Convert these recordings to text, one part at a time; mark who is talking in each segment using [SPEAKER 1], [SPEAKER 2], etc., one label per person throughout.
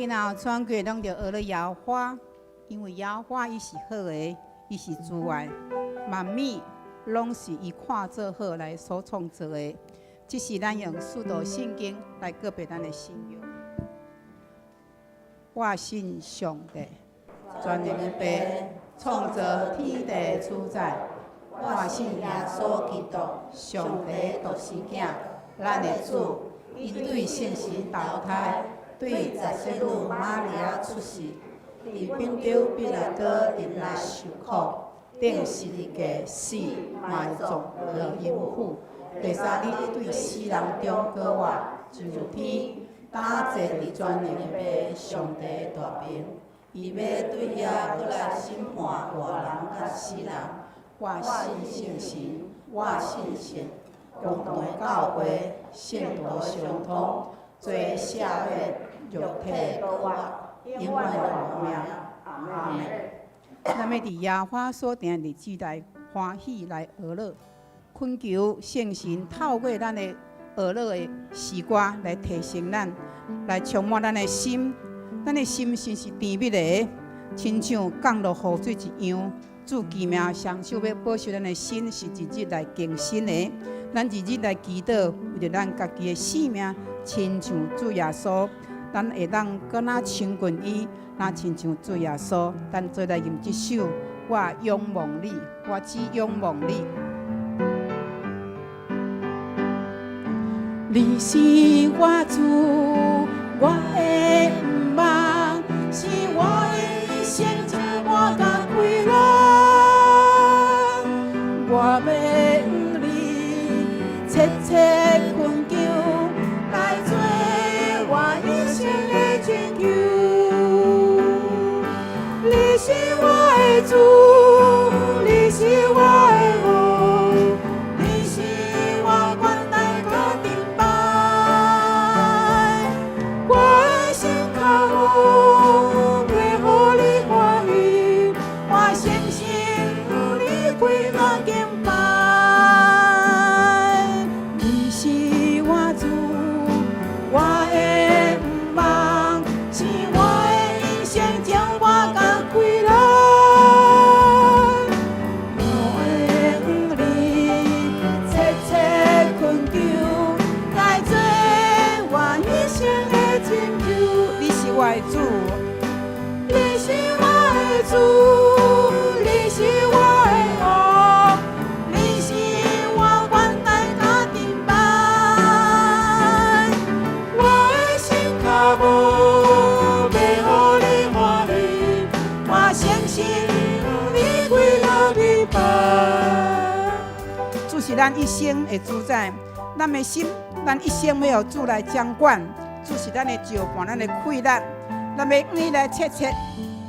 [SPEAKER 1] 今仔全國攏著學咧耶和華，因為耶和華伊是好的，伊是慈愛，萬物攏是伊看做好來所創造的。這是咱用使徒信經來告白咱的信仰。我信上帝，全能的父，創造天地主宰。我信耶穌基督，上帝獨生囝，咱的主，伊對聖神投胎，對十聖女瑪利亞出世，佇本丟彼拉多佇內受苦，釘十字架死埋葬落陰府，第三日對死人中過活，上天，擔坐佇全能的父上帝大爿，伊欲對遐閣來審判活人佮死人。我信聖神，我信聖共同的教會，聖徒相通，罪赦免，肉體過活，永遠活命。阿門。咱欲佇耶和華所定的日子來歡喜來呵樂，懇求聖神透過咱的呵樂的詩歌來提升咱，來充滿咱的心。咱的心心是甜蜜的，親像降落雨水一樣。主奇妙雙手欲保守咱的心，是日日來更新的。咱日日來祈禱，為著咱家己的性命，親像主耶穌，咱會當閣若親近伊，若親像主耶穌。咱做來吟這首，我仰望你，我只仰望你。你是我主，我的望，是我的一生充滿佮快樂。我欲向你切切懇求，來做我一生的拯救。你是我的主，你是我的王，你是我關待佮盾牌。我的心跤步欲予你歡喜，我誠心向你歸落敬拜。你是我主，我的望，是我的一生充滿佮快樂。我會向你切切懇求，來做我一生的拯救。你是我的主，你是我的主，你是我的王，你是我關待佮盾牌。我的心跤步欲予你歡喜，我誠心向你歸落禮拜。主是咱一生的主宰，咱的心，咱一生欲予主來掌管。主是咱的石磐，咱的氣力，咱欲向伊來切切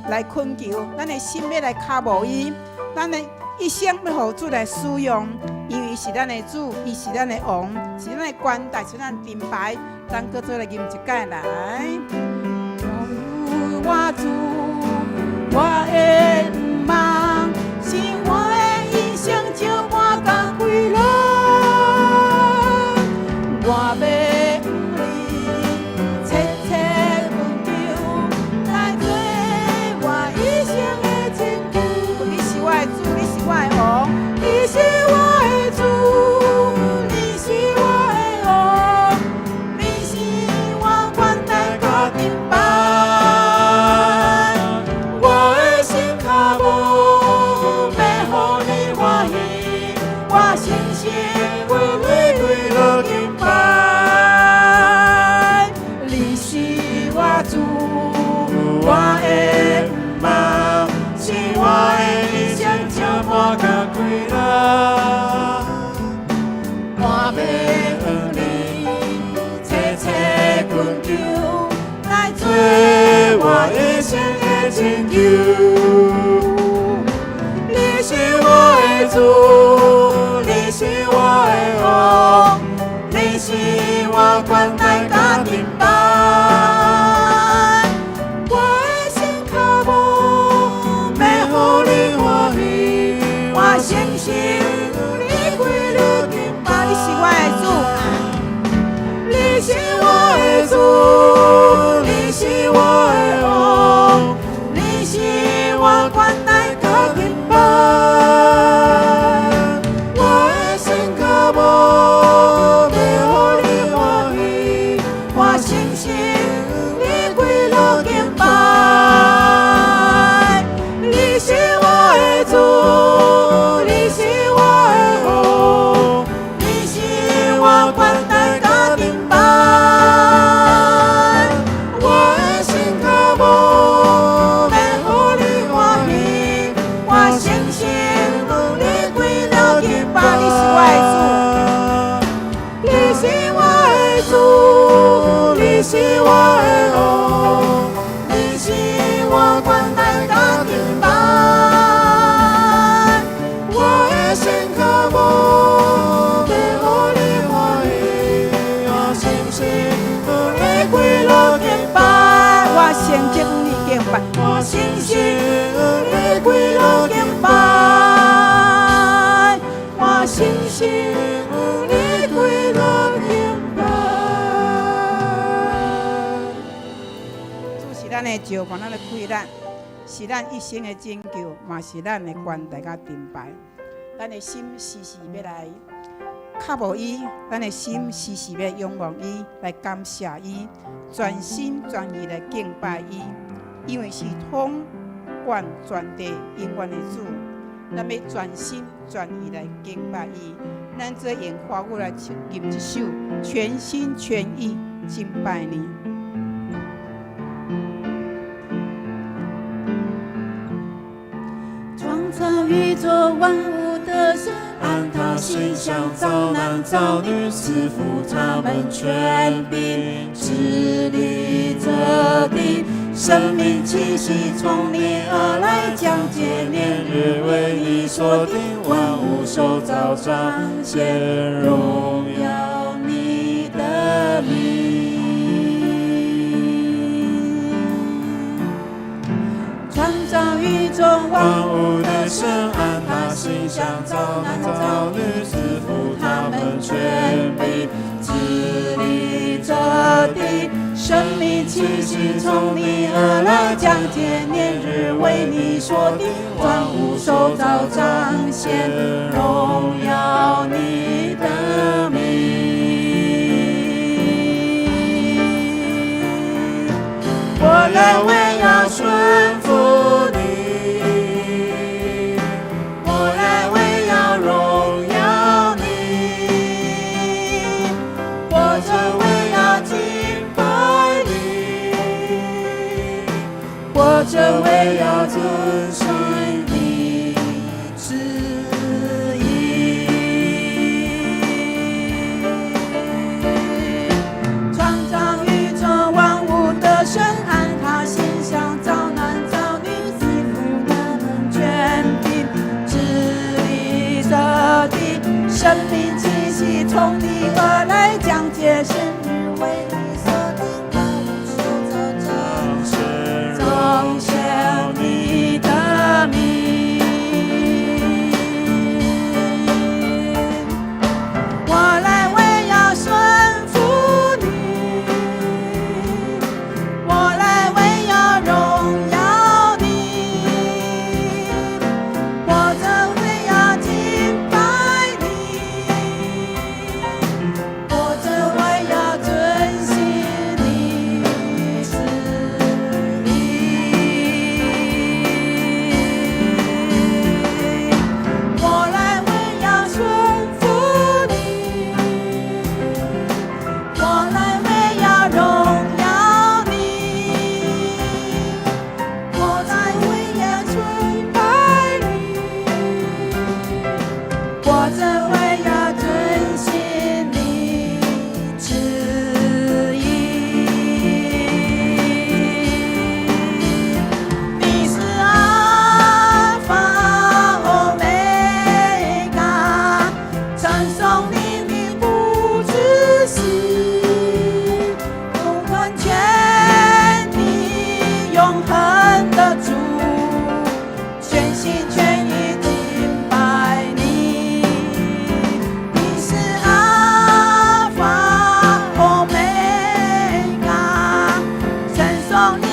[SPEAKER 1] 來懇求，咱的心欲來跤慕伊，咱的一生欲予主來使用，因為伊是咱的主，伊是咱的王，是咱的關待，是咱的盾牌。咱閣做來吟一擺來。我主，我的望，是我的一生充滿佮快樂。我欲向你切切懇求，來做我一生的拯救。你是我的主，你是我的王，你是我的主，你是我的王，你是我關待佮盾牌。我的心跤步欲予你歡喜，我誠心為你歸落敬拜。你是我主，我的望，是我的一生充滿佮快樂。我欲向你切切懇求，來做我一生的拯救。你是我的主，你是我的王，你是我關待佮盾牌。我的心跤步欲予你歡喜，我誠心向你歸落敬拜。你是我的主，你是我的主，你是我
[SPEAKER 2] 我的王，你是我懸崖佮盾牌，我的心渴慕欲予你歡喜，我誠心你歸落敬拜。你是我的主，你是我的王，你是我懸崖佮盾牌，我的心渴慕欲予你歡喜，我誠心你歸落敬拜。
[SPEAKER 1] 你是我的主，
[SPEAKER 2] 你是我的主，你是我的王，你是我懸崖佮盾牌，我的心渴慕欲予你歡喜，我誠心你歸落敬拜，
[SPEAKER 1] 我誠心你敬拜，
[SPEAKER 2] 我誠心你歸落敬拜，我誠心你歸落敬拜。
[SPEAKER 1] 主是咱的召喚，咱的氣力，是咱一生的拯救，嘛是咱的懸崖佮盾牌。咱的心時時欲來靠慕伊，咱的心時時欲仰望伊，來感謝伊，全心全意來敬拜伊，因為是統管全地永遠的主，咱欲全心全意來敬拜伊。咱做用華語來吟這首，全心全意敬拜你。
[SPEAKER 2] 創造宇宙萬物的神，按他形象造男造女，賜福他們權柄，治理這地。生命氣息從你而來，將節年日為你所定，萬物受造彰顯榮耀你的名。創造宇宙萬物的神，按他形象造男造女，賜福他們權柄，治理這地。生命氣息從你而來，將節年日為你所定，萬物受造彰顯榮耀你的名。我來為要順服你，我來為要榮耀你，活著為要敬拜你，活著為要遵行你旨意。創造宇宙萬物的神，按他形象造男造女，賜福他們權柄，治理這地。生命氣息從你而來，將節日為你所定，萬物受造彰顯你的名。我來為要順服你，我來為要榮耀你，活著為要敬拜你，活著為要遵行你旨意。我來為要順服你，我來為要榮耀你，活著為要敬拜你，活著為要遵行你旨意。你是阿法歐梅嘎，稱頌你名不止息，統管全地永恆的主，全心全意敬拜你。你是阿法歐梅嘎，稱頌你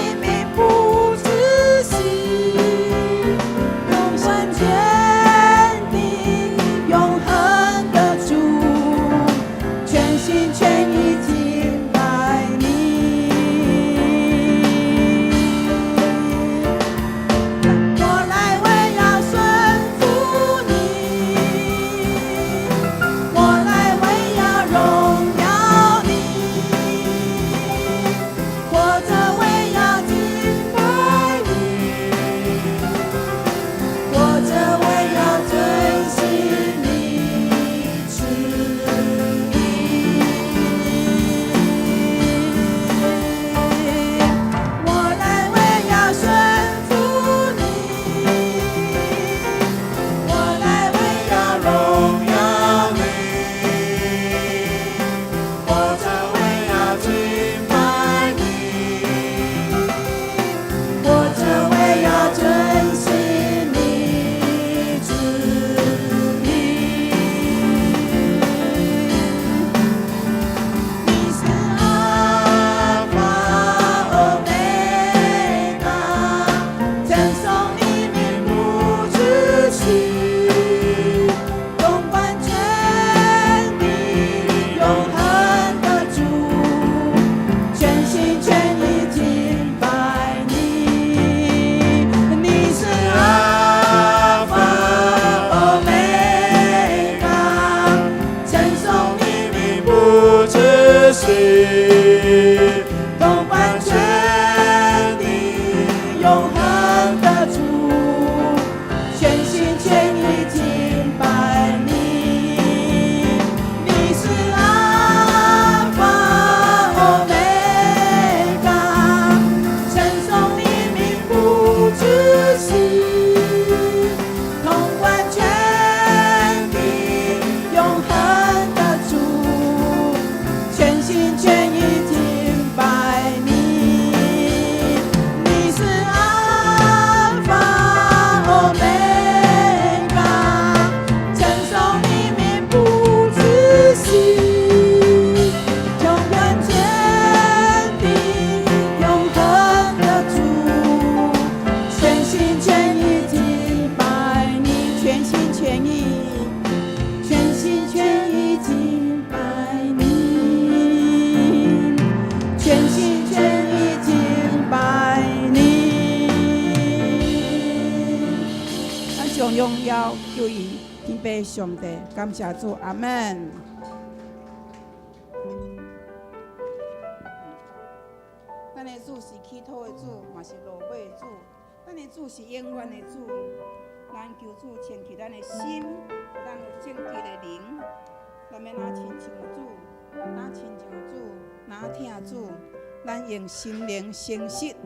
[SPEAKER 1] 將榮耀歸予天父上帝，感謝主，阿門。咱的主是起頭的主，嘛是落尾的主。咱的主是永遠的主。咱求主清潔咱的心，咱有聖潔的靈。咱欲若親像主，若親像主，若疼主。咱用心靈誠實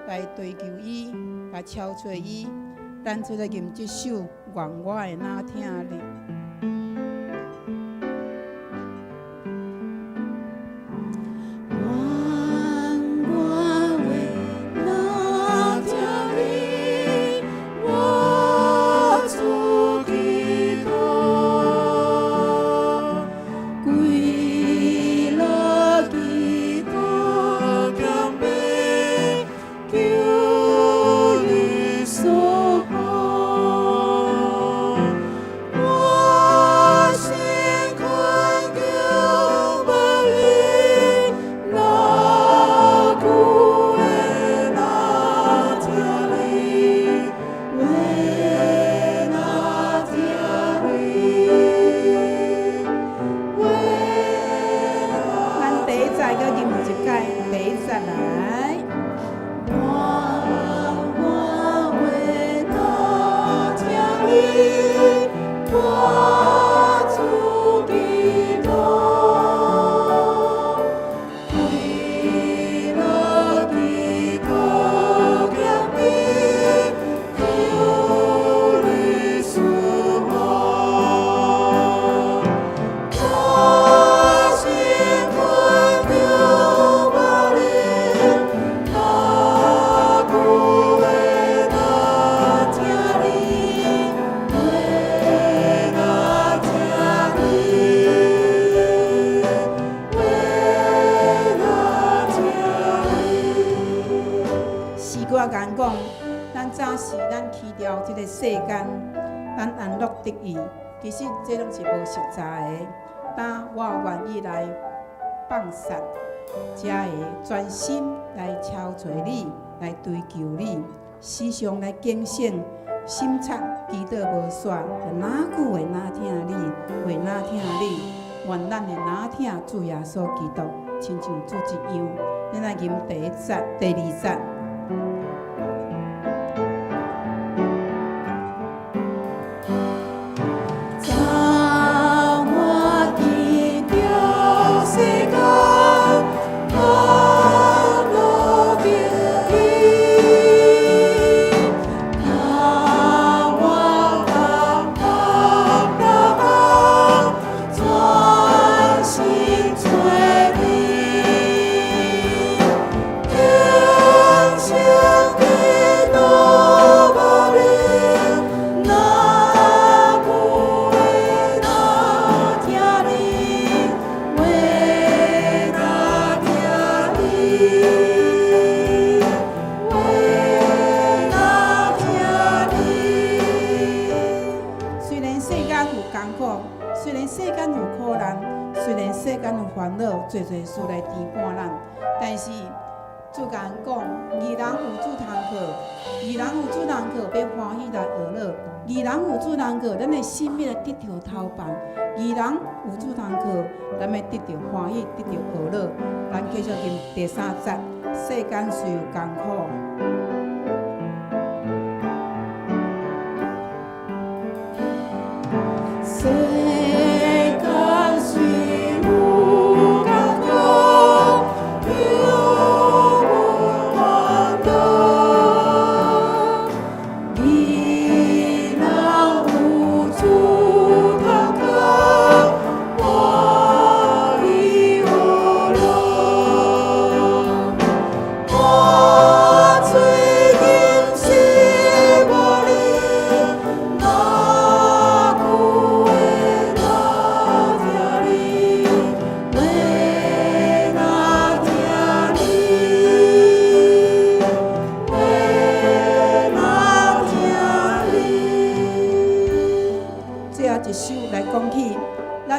[SPEAKER 1] 來追求伊，來超揣伊。咱做來吟這首《願我會若疼你》。
[SPEAKER 2] 願我會若疼你，我主基督，為了基督謙卑，求你賜福。我心懇求望你，若久會若疼你，會若疼你，會
[SPEAKER 1] 咱第一節閣吟一擺，第一節來。
[SPEAKER 2] 願我會若疼你，我主基督，為了基督謙卑，求你賜福。我心懇求望你，若久會若疼你，會若疼你，會若疼你。
[SPEAKER 1] 詩歌共咱講，咱早時咱棄掉這个世間，咱安樂得意，其實這攏是無實在的。當我願意來放殺，才會專心來超揣你，來追求你，時常來警醒，省察祈禱無煞，若久會若疼你，會若疼你，願咱會若疼主耶穌基督，親像主一樣。咱來吟第一節、第二節。
[SPEAKER 2] 早我棄掉世間，安樂得意，盼望亞伯拉罕，專心揣你，天上基督望你，若久會若疼你，會若疼你，會若疼你。
[SPEAKER 1] 雖然世間有艱苦，雖然世間有苦難，雖然世間有煩惱，濟濟事來牽絆咱，但是主共咱講，義人有主通靠，義人有主通靠，欲歡喜來學樂；義人有主通靠，咱的心欲來得著頭房；義人有主通靠，咱欲得著歡喜，得著學樂。咱繼續吟第三節，世間雖有艱苦。
[SPEAKER 2] 世間雖有艱苦，有煩惱，義人有主通靠，歡喜樂。我最緊是望你，若久會若疼你，會若疼你，會若疼你。
[SPEAKER 1] 最後一首來講起，咱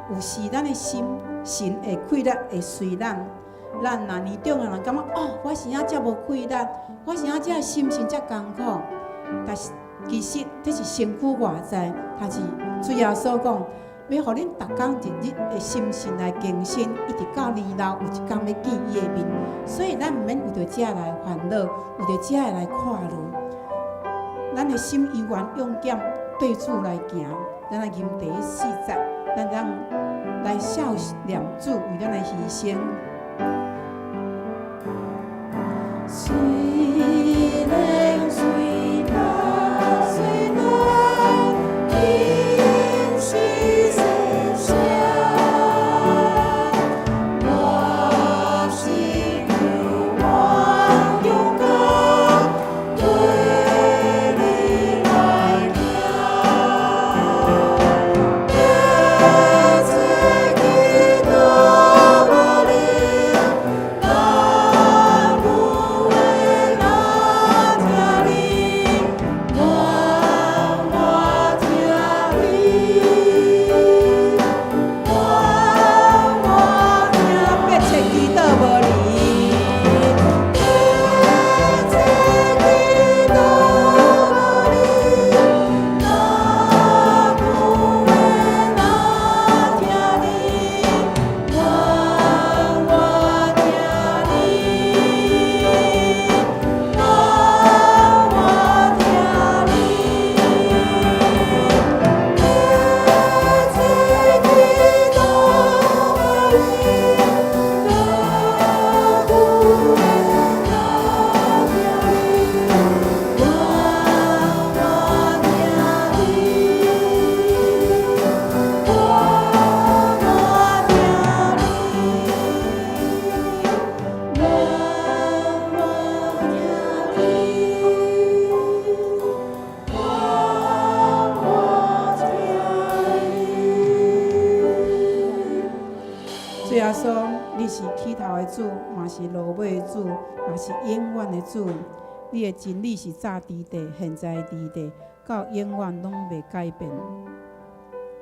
[SPEAKER 1] 有時咱的心神會氣力會隨咱，咱若年長的人感覺哦，我是啥遮無氣力，我是啥遮心情遮艱苦，但是其實這是身軀外在，但是主耶穌講，欲予恁逐工日日的心神來更新，一直到年老有一工欲見伊的面。所以咱毋免為著這來煩惱，為著這來看慮。咱的心猶原勇敢對主來行，咱來吟第四節，咱通來孝念主為咱的犧牲。
[SPEAKER 2] 雖然雖難雖難，天是聖聲，我是猶原勇敢對你來行。一切祈禱無離，咱有話若聽你，願我聽你，願我聽，
[SPEAKER 1] 一切祈禱無離。
[SPEAKER 2] 一切祈禱無離，咱有話若聽你，願我聽你，願我聽你。一切祈禱無離，咱有話若聽你，願我聽你，願我聽你，願我聽你，願我聽你。
[SPEAKER 1] 主耶穌，你是起頭的主，嘛是落尾的主，嘛是永遠的主。你的真理是早佇地，現在佇地，到永遠攏袂改變。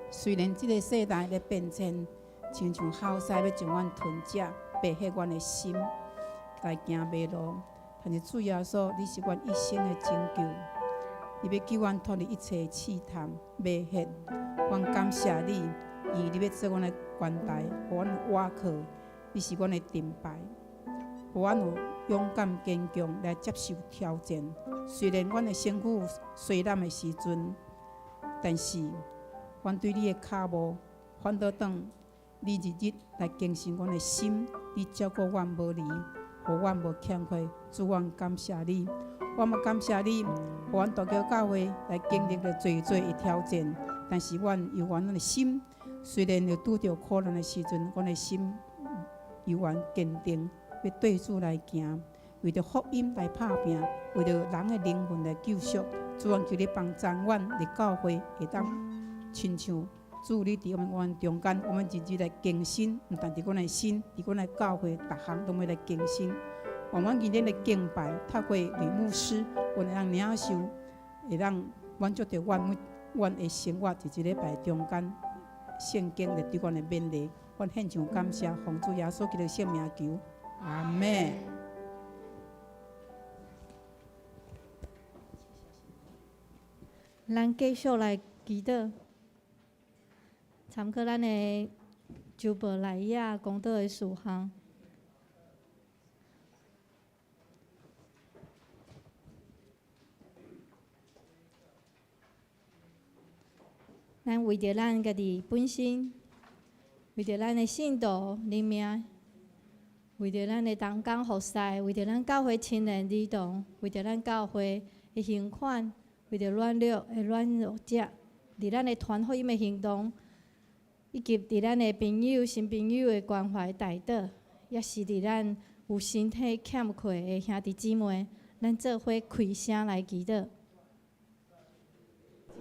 [SPEAKER 1] 雖然這个世代咧變遷，親像鱟獅欲將阮吞食，迷惑阮的心來行迷路，但是主耶穌，你是阮一生的拯救，你欲救阮脫離一切試探、迷惑。阮感謝你，因為你欲做阮的關台，予阮有倚靠，你是阮的盾牌，予阮有勇敢堅強來接受挑戰。雖然阮的身軀有衰老的時陣，但是阮對你的跤步反倒轉，你日日來更新阮的心，你照顧阮無離，予阮無欠缺。主，阮感謝你，我嘛感謝你，予阮大橋教會來經歷了濟濟的挑戰，但是阮猶原阮的心，雖然有拄著苦難的時陣，阮的心猶原堅定，欲對主來行，為著福音來拍拚，為著人的靈魂來救贖。主，阮求你幫助阮佇教會會當親像主你佇我們中間，我們日日來更新，毋但佇阮的心，佇阮的教會，逐項攏欲來更新。願阮今日的敬拜，透過呂牧師，阮會當領受，會當滿足著阮每阮的生活，佇這禮拜中間，聖經來對阮的勉勵，阮獻上感謝，奉主耶穌基督聖名求，阿們。
[SPEAKER 3] 咱繼續來祈禱，參考咱的周報內頁講道的事項。咱為著咱家己本身，為著咱的信徒靈命，為著咱的同工服侍，為著咱教會青年兒童，為著咱教會的行款，為著軟弱的軟弱者，佇咱的傳福音的行動，以及佇咱的朋友、新朋友的關懷代禱，也是佇咱有身體欠缺的兄弟姊妹，咱做伙開聲來祈禱。主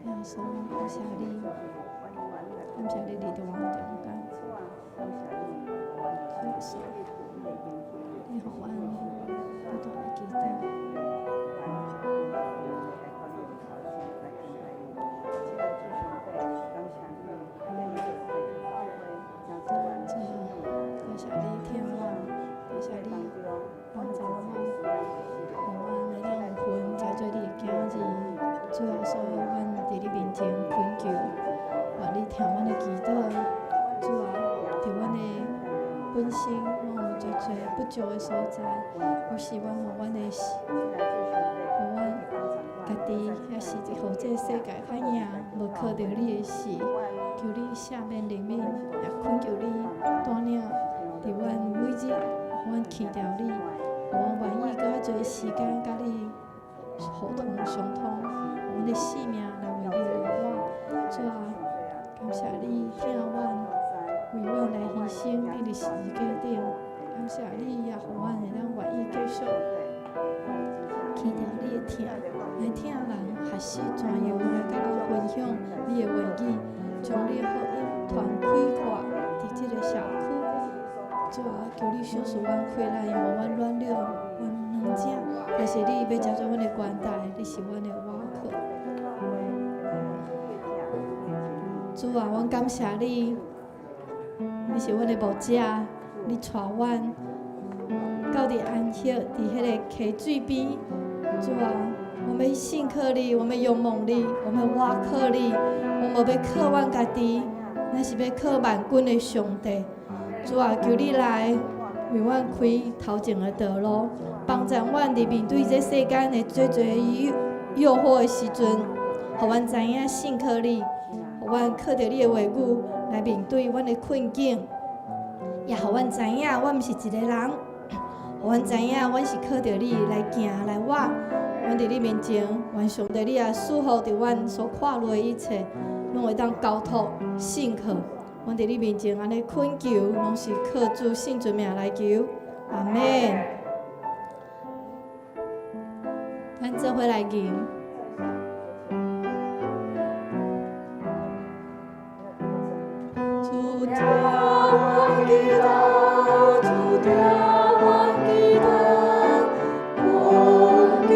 [SPEAKER 3] 耶穌，感謝你，感謝你佇阮中間。主耶穌，你予阮不斷的祈禱。主啊，感謝你疼阮，感謝你幫助阮，予阮會當有份在做你的囝。主耶穌，阮佇你面前懇求，願你聽阮的祈禱。主啊，佇阮的本身，攏有濟濟不足的所在，有時阮予阮的，予阮家己，抑是予這个世界較贏，無靠著你的時，求你赦免憐憫，也懇求你帶領佇阮每日，予阮記著你，予阮願意閣較濟時間佮你互通相通，予阮的性命來為你而活。主啊，感謝你疼阮，為阮來犧牲，釘佇十字架頂。感謝你，也予阮會當願意繼續記著你的疼，來疼人，學習怎樣來佮人分享你的話語，將你的福音傳開闊佇這个社區。主啊，求你賞賜阮氣力，予阮軟弱，阮軟弱，但是你欲食做阮的關台，你是阮的倚靠。主啊，阮感謝你，你是阮的牧者，你帶阮到佇安息，佇彼个溪水邊。主啊，我們信靠你，我們仰望你，我們倚靠你，我無欲靠阮家己，咱是欲靠萬軍的上帝。主啊，求你來為阮開頭前的道路，幫助阮佇面對這世間的濟濟誘惑的時陣，予阮知影信靠你，予阮靠著你的話語來面對阮的困境，也予阮知影，阮毋是一个人，予阮知影，阮是靠著你來行來活。阮佇你面前，願上帝你也賜福佇阮所看落的一切，攏會當交託信靠。阮佇你面前按呢懇求，攏是靠主聖尊名來求，阿們。咱做伙來吟。主聽阮祈禱，主聽阮祈禱，懇求你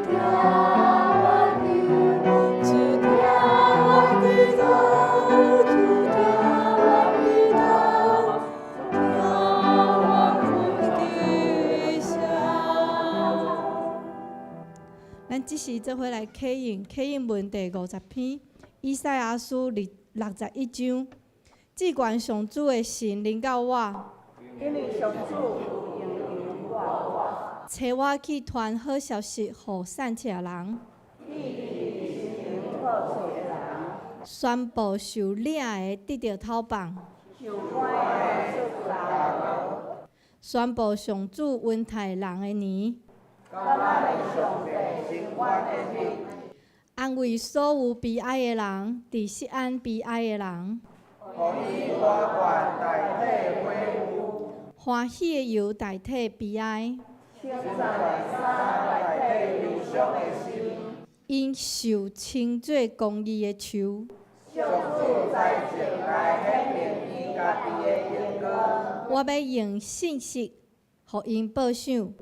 [SPEAKER 3] 聽阮求，主聽阮祈禱，主聽阮祈禱，聽阮懇求聲。咱這時做伙來啟應，啟應文第50篇，以賽亞書61章，至懸上主的神臨到我，
[SPEAKER 1] 因為上主有用油我，
[SPEAKER 3] 差我去傳好消息予散赤人，宣布受掠的得著討放，宣布上主恩待人的年，安慰所有悲哀的人，佇錫安悲哀的人，歡喜的油代替悲哀，𪜶受稱做公義的樹。我欲用信實予𪜶報賞。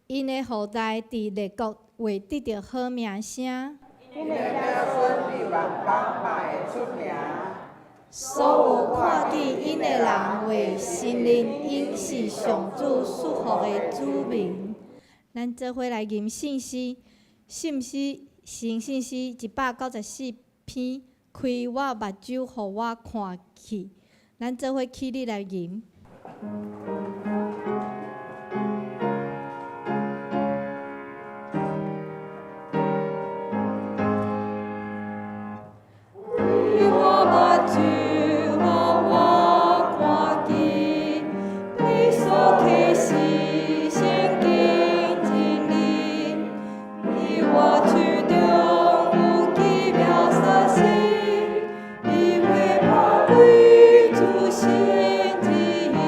[SPEAKER 3] 𪜶的後代佇列國會得著好名聲。所有看見𪜶的人會承認𪜶是上主賜福的子民。咱做伙來吟聖詩，信詩聖信詩194篇，開我目睭，予我看見。咱做伙起立來吟。開我目睭，予我看見，你所啟示聖經真理，佇我手中有奇妙神蹟，你話寶貴主神旨意。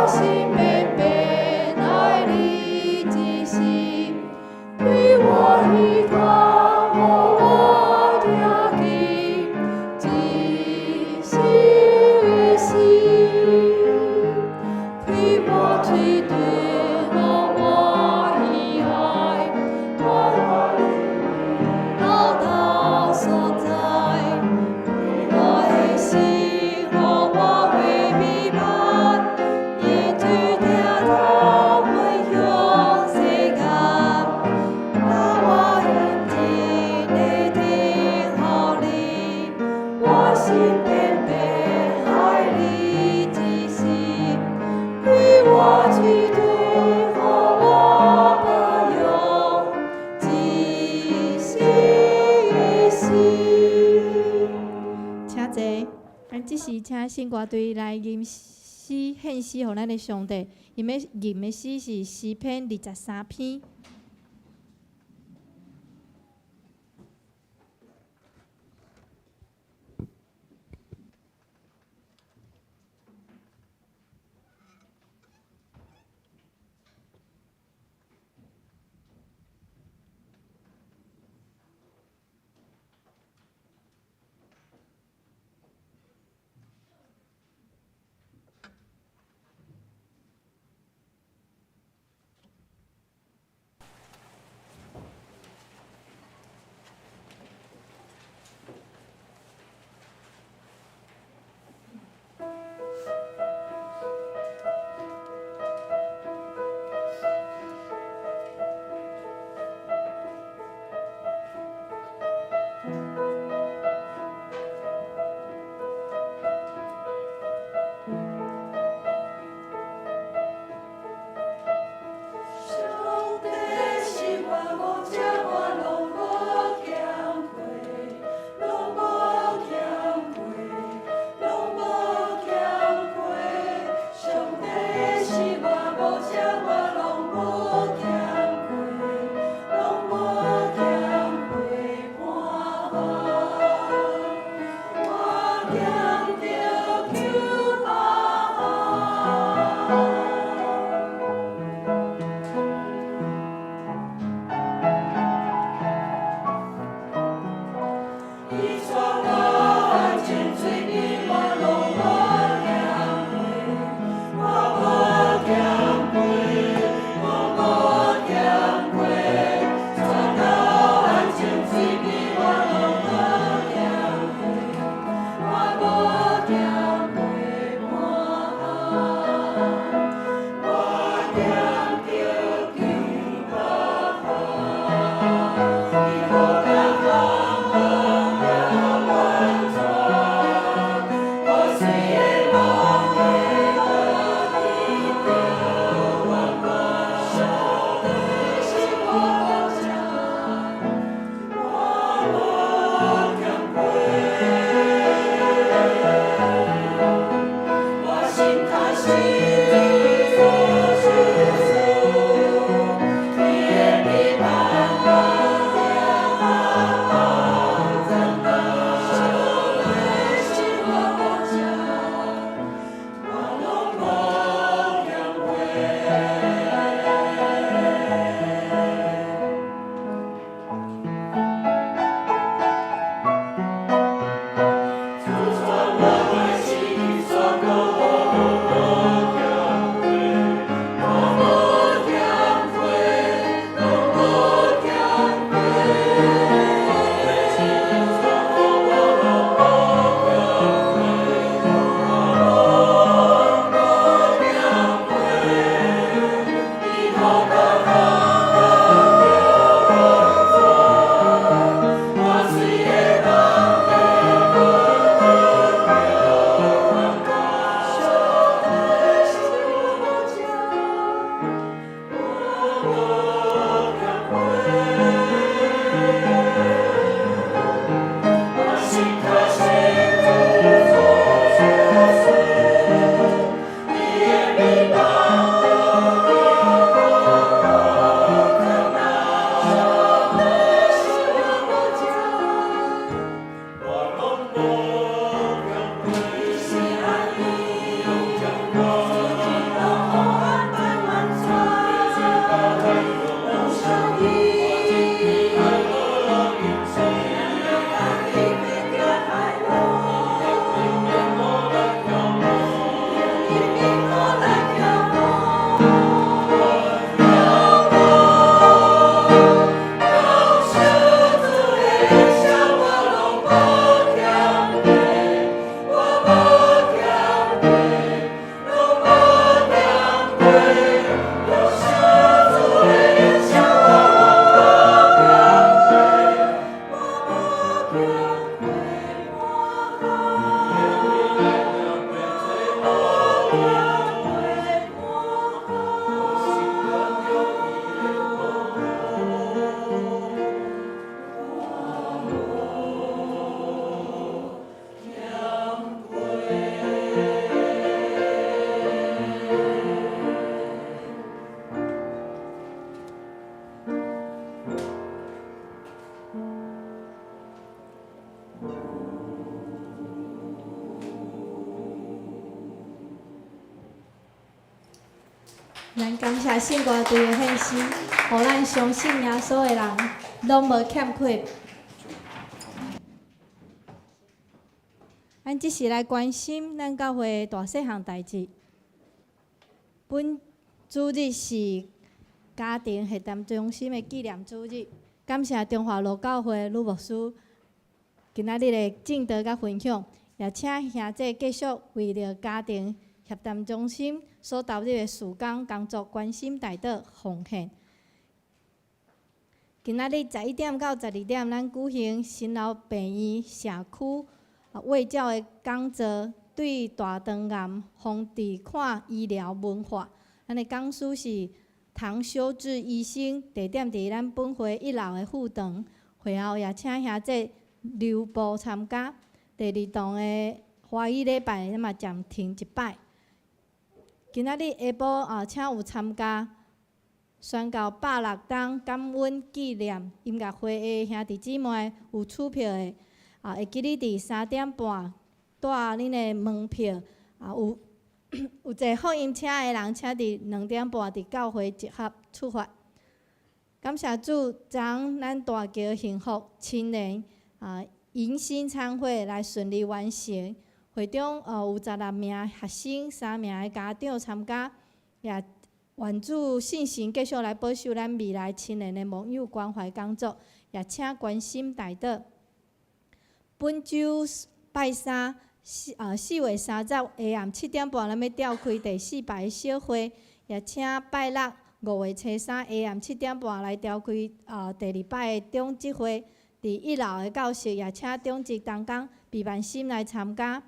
[SPEAKER 3] 心變變愛你一生，開我依靠，予我聽見，一生一世。開我喙唇，予我以愛，帶我老道所在。我的心，予我為美滿，因主疼痛分享世間，把我引進的天父裡，我心變變愛你一生，開我喙唇，予我保佑，一生一世。請坐，咱這時請聖歌隊來吟詩獻詩予咱的上帝。𪜶欲吟的詩是詩篇23篇。
[SPEAKER 4] 上帝是我牧者，我攏無欠缺，攏無欠缺，攏無欠缺。上帝是我牧者，我攏無欠缺，攏無欠缺。伴我行著求幫。伊帶我安靜水邊，我攏無欠缺，我無欠缺，我無欠缺。帶到安靜水邊，我攏無欠缺，我無欠缺。我行著求幫，伊好甲康樂了完全，予水的梦的樂得着圓滿。上帝是我牧者，我無欠缺。我心確信主所賞賜，伊的陪伴我行到終老。上帝是我牧者，我攏無欠缺。主帶我的心，煞閣予我無欠。
[SPEAKER 3] 咱感謝聖歌隊的獻詩，予咱相信耶穌的人攏無欠缺。咱這時來關心咱教會大細項代誌。本主日是家庭協談中心的紀念主日，感謝中華路教會呂牧師今仔日的證道佮分享，也請兄弟繼續為著家庭協談中心所投入的事工工作關心代禱奉獻。今仔日11點到12點，咱舉行新樓病院社區衛教的講座，對大腸癌防治看醫療文化。咱的講師是唐修智醫生，地點佇咱本會一樓的副堂。會後也請兄弟留步參加。第二堂的華語禮拜，咱嘛暫停一擺。今仔日下晡啊，請有參加宣教106冬感恩紀念音樂會的兄弟姊妹，有取票的啊，會記得佇3點半帶恁的門票啊，有坐福音車的人，請佇2點半佇教會集合出發。感謝主，昨昏咱大橋幸福青年啊迎新餐會來順利完成。會中有16名學生、3名的家長參加，也願主聖神繼續來保守咱未來青年的牧養關懷工作，也請關心代禱。本週拜三4月30下暗7點半，咱欲召開第四擺小會，也請拜六5月初三下暗7點半來召開第二擺的長執會，佇一樓的教室，也請長執同工備萬心來參加。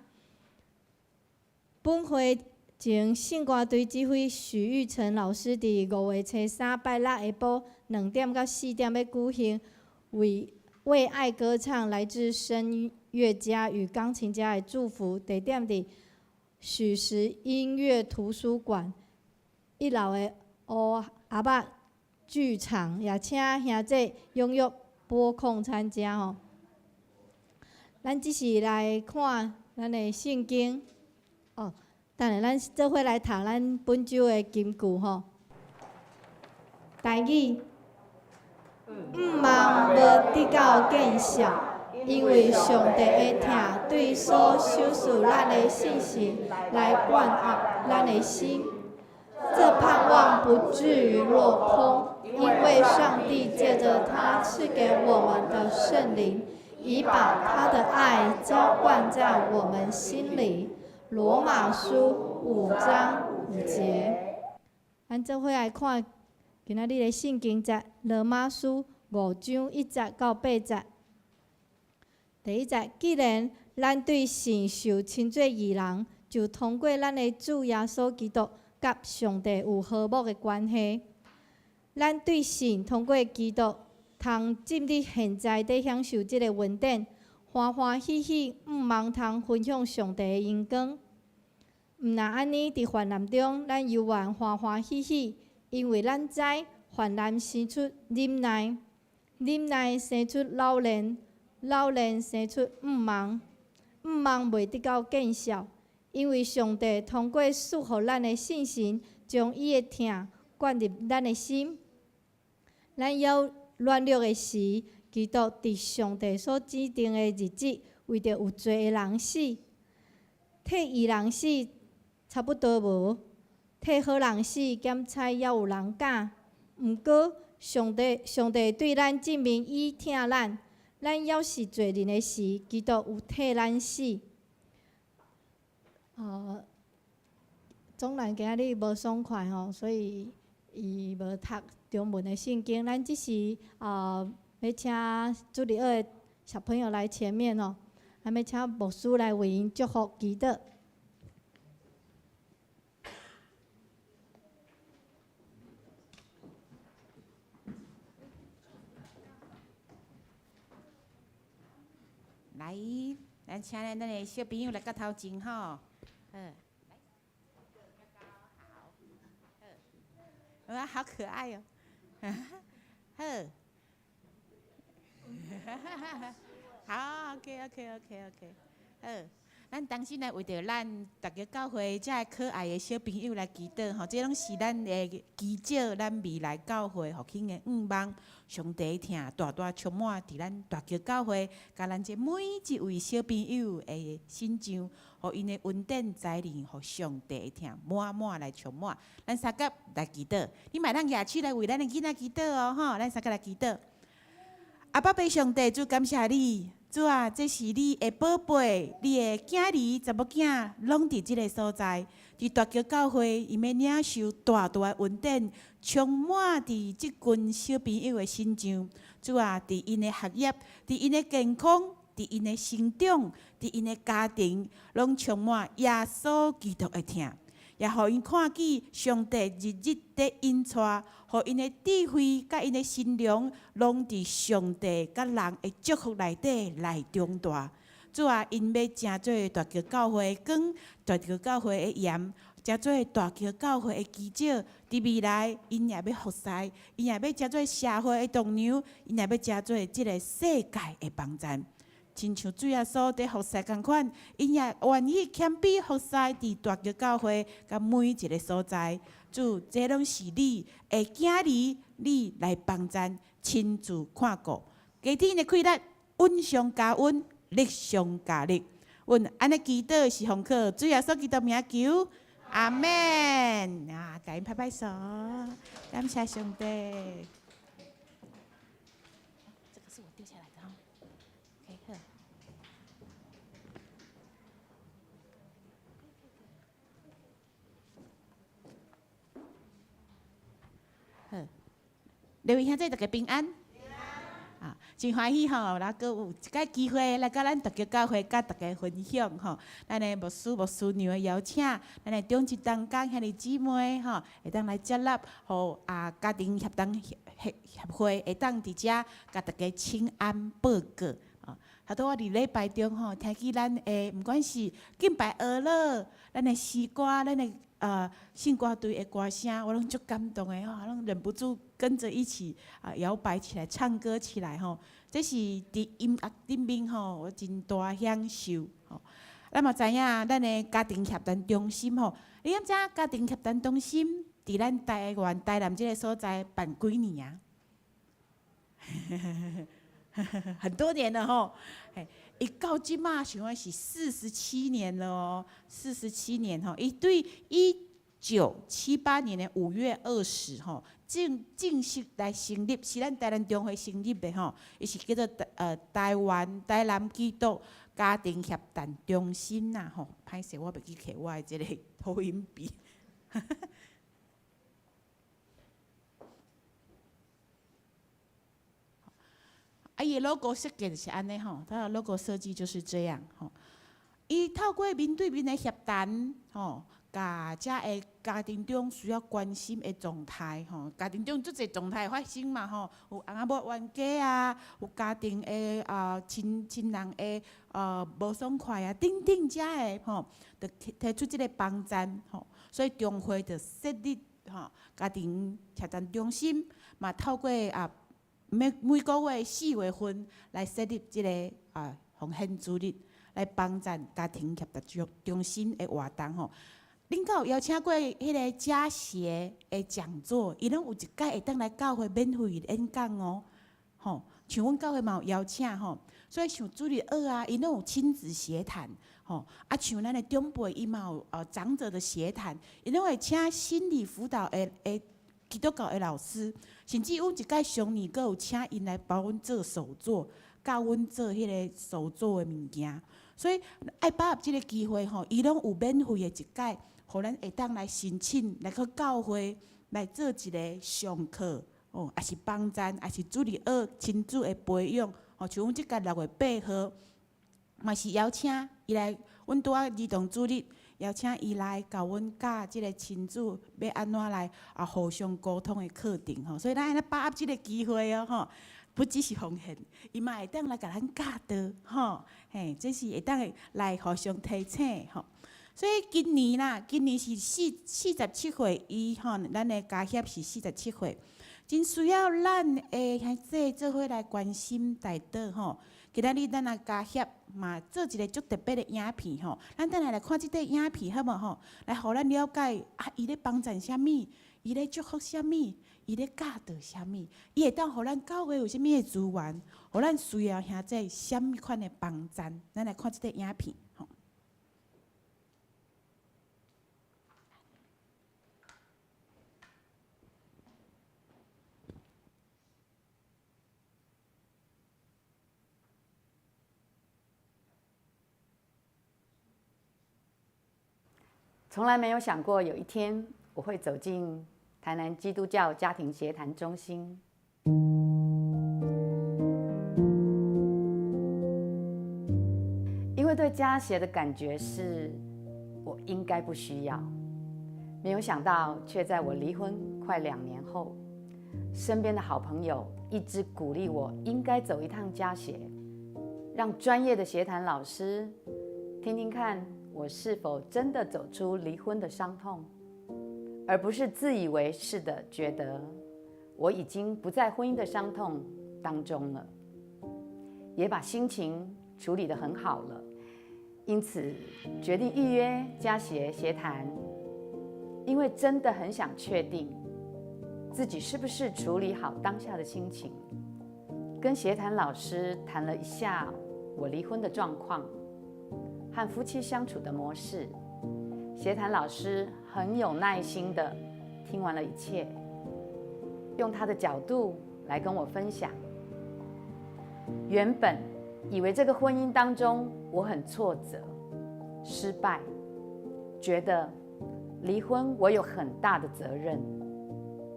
[SPEAKER 3] 本會前聖歌隊指揮許玉成老師，佇5月初三拜六下晡2點到4點欲舉行為愛歌唱，來自聲樂家與鋼琴家的祝福。地點佇許時音樂圖書館一樓的烏阿伯劇場，也請兄弟踴躍撥空參加吼。咱這時來看咱的聖經。哦，等下咱做伙來讀咱本週的金句吼。台語，毋望無得到見效，因為上帝的疼對所賞賜咱的聖神來灌壓咱的心。這盼望不至於落空，因為上帝借著他賜給我們的聖靈，已把他的愛澆灌在我們心裡。羅馬書5章5節。咱做伙來看今仔日的聖經節，羅馬書5章1節到8節。第一節，既然咱對神受稱做義人，就通過咱的主耶穌基督，佮上帝有和睦的關係。咱對神通過基督，通進入現在佇享受這个恩典。歡歡喜喜，毋望通分享上帝的榮光。毋若按呢，佇患難中，咱猶原歡歡喜喜，因為咱知患難生出忍耐，忍耐生出老練，老練生出毋望，毋望袂得到見效，因為上帝通過賜予咱的聖神，將伊的疼灌入咱的心。咱猶軟弱的時，基督佇上帝所指定的日子，為著有罪的人死，替義人死差不多無，替好人死減彩猶有人敢。毋過，上帝對咱證明伊疼咱，咱猶是罪人的時，基督有替咱死。總蘭今仔日無爽快吼，所以伊無讀中文的聖經。咱這時欲請主日學的小朋友來前面哦，咱欲請牧師來為𪜶祝福祈禱。
[SPEAKER 1] 來，咱請咱的小朋友來到頭前吼，好。哇，好可愛喲！好。好，OK，OK，OK，OK，好。
[SPEAKER 5] 咱同心來為著咱大家教會遮个可愛的小朋友來祈禱吼，這攏是咱的祈禱，咱未來教會復興的願望。上帝疼大大充滿佇咱大橋教會，佮咱這每一位小朋友的身上，予𪜶的恩典災臨，予上帝的疼滿滿來充滿。咱相佮來祈禱，你嘛會當舉手來為咱的囡仔祈禱哦，吼！咱相佮來祈禱。阿爸父上帝，主感謝你，主啊，這是你的寶貝，你的囝兒、查某囝，攏佇這个所在，佇大橋教會，𪜶欲領受大大的恩典，充滿佇這群小朋友的身上。主啊，佇𪜶的學業，佇𪜶的健康，佇𪜶的成長，佇𪜶的家庭，攏充滿耶穌基督的疼。也予𪜶看見上帝日日佇引帶，予𪜶的智慧佮𪜶的心靈，攏佇上帝佮人的祝福內底來長大。主啊，𪜶欲成做大橋教會的光，大橋教會的鹽，成做大橋教會的基石。佇未來，𪜶也欲服侍，𪜶也欲成做社會的棟梁，𪜶也欲成做這个世界的幫贊。親像主耶穌佇服侍仝款，𪜶也願意謙卑服侍佇大橋教會佮每一个所在。主，這攏是你的囝兒，你來幫贊，親自看顧。加添的氣力，恩上加恩，力上加力。阮按呢祈禱是奉靠主耶穌基督名求，阿門。啊，共𪜶拍拍手，感謝上帝。這個是我掉下來的哈。OK，好。好，各位兄弟大家平安。啊，真歡喜吼，咱閣有一個機會來到咱大橋教會，佮大家分享吼。咱的牧師、牧師娘的邀請，咱的長執同工兄弟姊妹吼，會當來接納，予啊家庭協同協協會會當佇遮共大家請安報告。啊，頭拄我佇禮拜中吼，聽見咱的毋管是敬拜哀樂，咱的詩歌，咱的聖歌隊的歌聲，我攏足感動的吼，攏忍不住跟著一起啊搖擺起來，唱歌起來吼。這是佇音樂頂面吼，我真大享受吼。咱嘛知影，咱的家庭協談中心吼，你敢知影家庭協談中心佇咱台灣台南這个所在辦幾年啊？很多年了吼，伊到這馬想講是四十七年了哦，四十七年吼，伊對1978年的5月20吼，正式來成立，是咱台南中會成立的吼，伊是叫做台灣台南基督家庭協談中心啦吼。歹勢，我袂記摕我的這個投影筆。啊，伊的 logo 設計就是按呢吼，它的 logo 設計就是這樣吼。伊透過面對面的協談吼，共遮个家庭中需要關心的狀態吼，家庭中足濟狀態發生嘛吼，有翁仔某冤家啊，有家庭的啊親親人的無爽快啊，等等遮个吼，就提出這个幫贊吼，所以中會就設立吼家庭協談中心，嘛透過啊。每每個月4月份來設立這个啊奉獻主日，來幫贊家庭協談中心的活動吼。恁敢有邀請過彼个家協的講座？伊攏有一擺會當來教會免費演講哦，吼。像阮教會嘛有邀請吼，所以像主日學啊，𪜶攏有親子協談吼。啊，像咱的長輩，伊嘛有長者的協談，𪜶攏會請心理輔導的基督教的老師，甚至阮一擺上年閣有請𪜶來幫阮做手作，教阮做彼个手作的物件。所以愛把握這个機會吼，伊攏有免費的一擺，予咱會當來申請來去教會來做一个上課，哦，抑是幫贊，抑是主日學親子的培養，吼，像阮這屆6月8號，嘛是邀請伊來，阮拄仔兒童主日。邀請伊來教阮教這个親子欲按怎來啊互相溝通的課程吼，所以咱愛來把握這个機會哦吼，不只是奉獻，伊嘛會當來共咱教導吼，嘿，這是會當來互相提醒吼。所以今年啦，今年是47歲，伊吼，咱的家協是四十七歲，真需要咱的兄弟做伙來關心代禱吼。今仔日咱來家協嘛做一个足特別的影片吼，咱等下來看這塊影片好無吼？來予咱了解啊，伊咧幫贊啥物？伊咧祝福啥物？伊咧教導啥物？伊會當予咱教會有啥物的資源？予咱需要兄弟啥物款的幫贊？咱來看這塊影片吼。
[SPEAKER 6] 從來沒有想過有一天我會走進台南基督教家庭協談中心，因為對家協的感覺是我應該不需要，沒有想到卻在我離婚快2年後，身邊的好朋友一直鼓勵我應該走一趟家協，讓專業的協談老師聽聽看我是否真的走出離婚的傷痛，而不是自以為是的覺得我已經不在婚姻的傷痛當中了，也把心情處理得很好了，因此決定預約家協協談，因為真的很想確定自己是不是處理好當下的心情，跟協談老師談了一下我離婚的狀況和夫妻相處的模式，協談老師很有耐心的聽完了一切，用他的角度來跟我分享。原本以為這個婚姻當中我很挫折、失敗，覺得離婚我有很大的責任，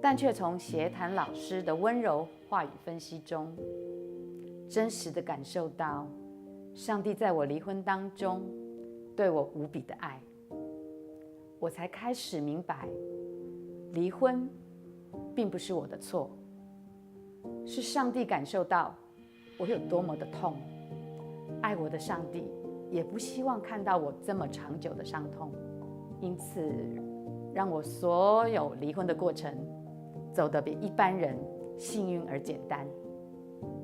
[SPEAKER 6] 但卻從協談老師的溫柔話語分析中，真實的感受到上帝在我離婚當中對我無比的愛，我才開始明白，離婚並不是我的錯，是上帝感受到我有多麼的痛，愛我的上帝也不希望看到我這麼長久的傷痛，因此讓我所有離婚的過程走得比一般人幸運而簡單。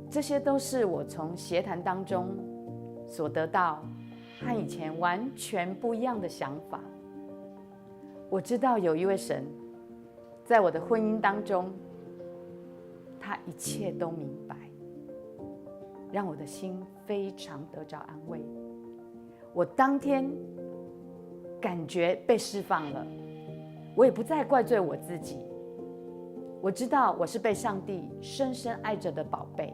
[SPEAKER 6] 這些都是我從協談當中所得到和以前完全不一樣的想法。我知道有一位神，在我的婚姻當中，他一切都明白，讓我的心非常得着安慰。我當天感覺被釋放了，我也不再怪罪我自己。我知道我是被上帝深深愛着的寶貝。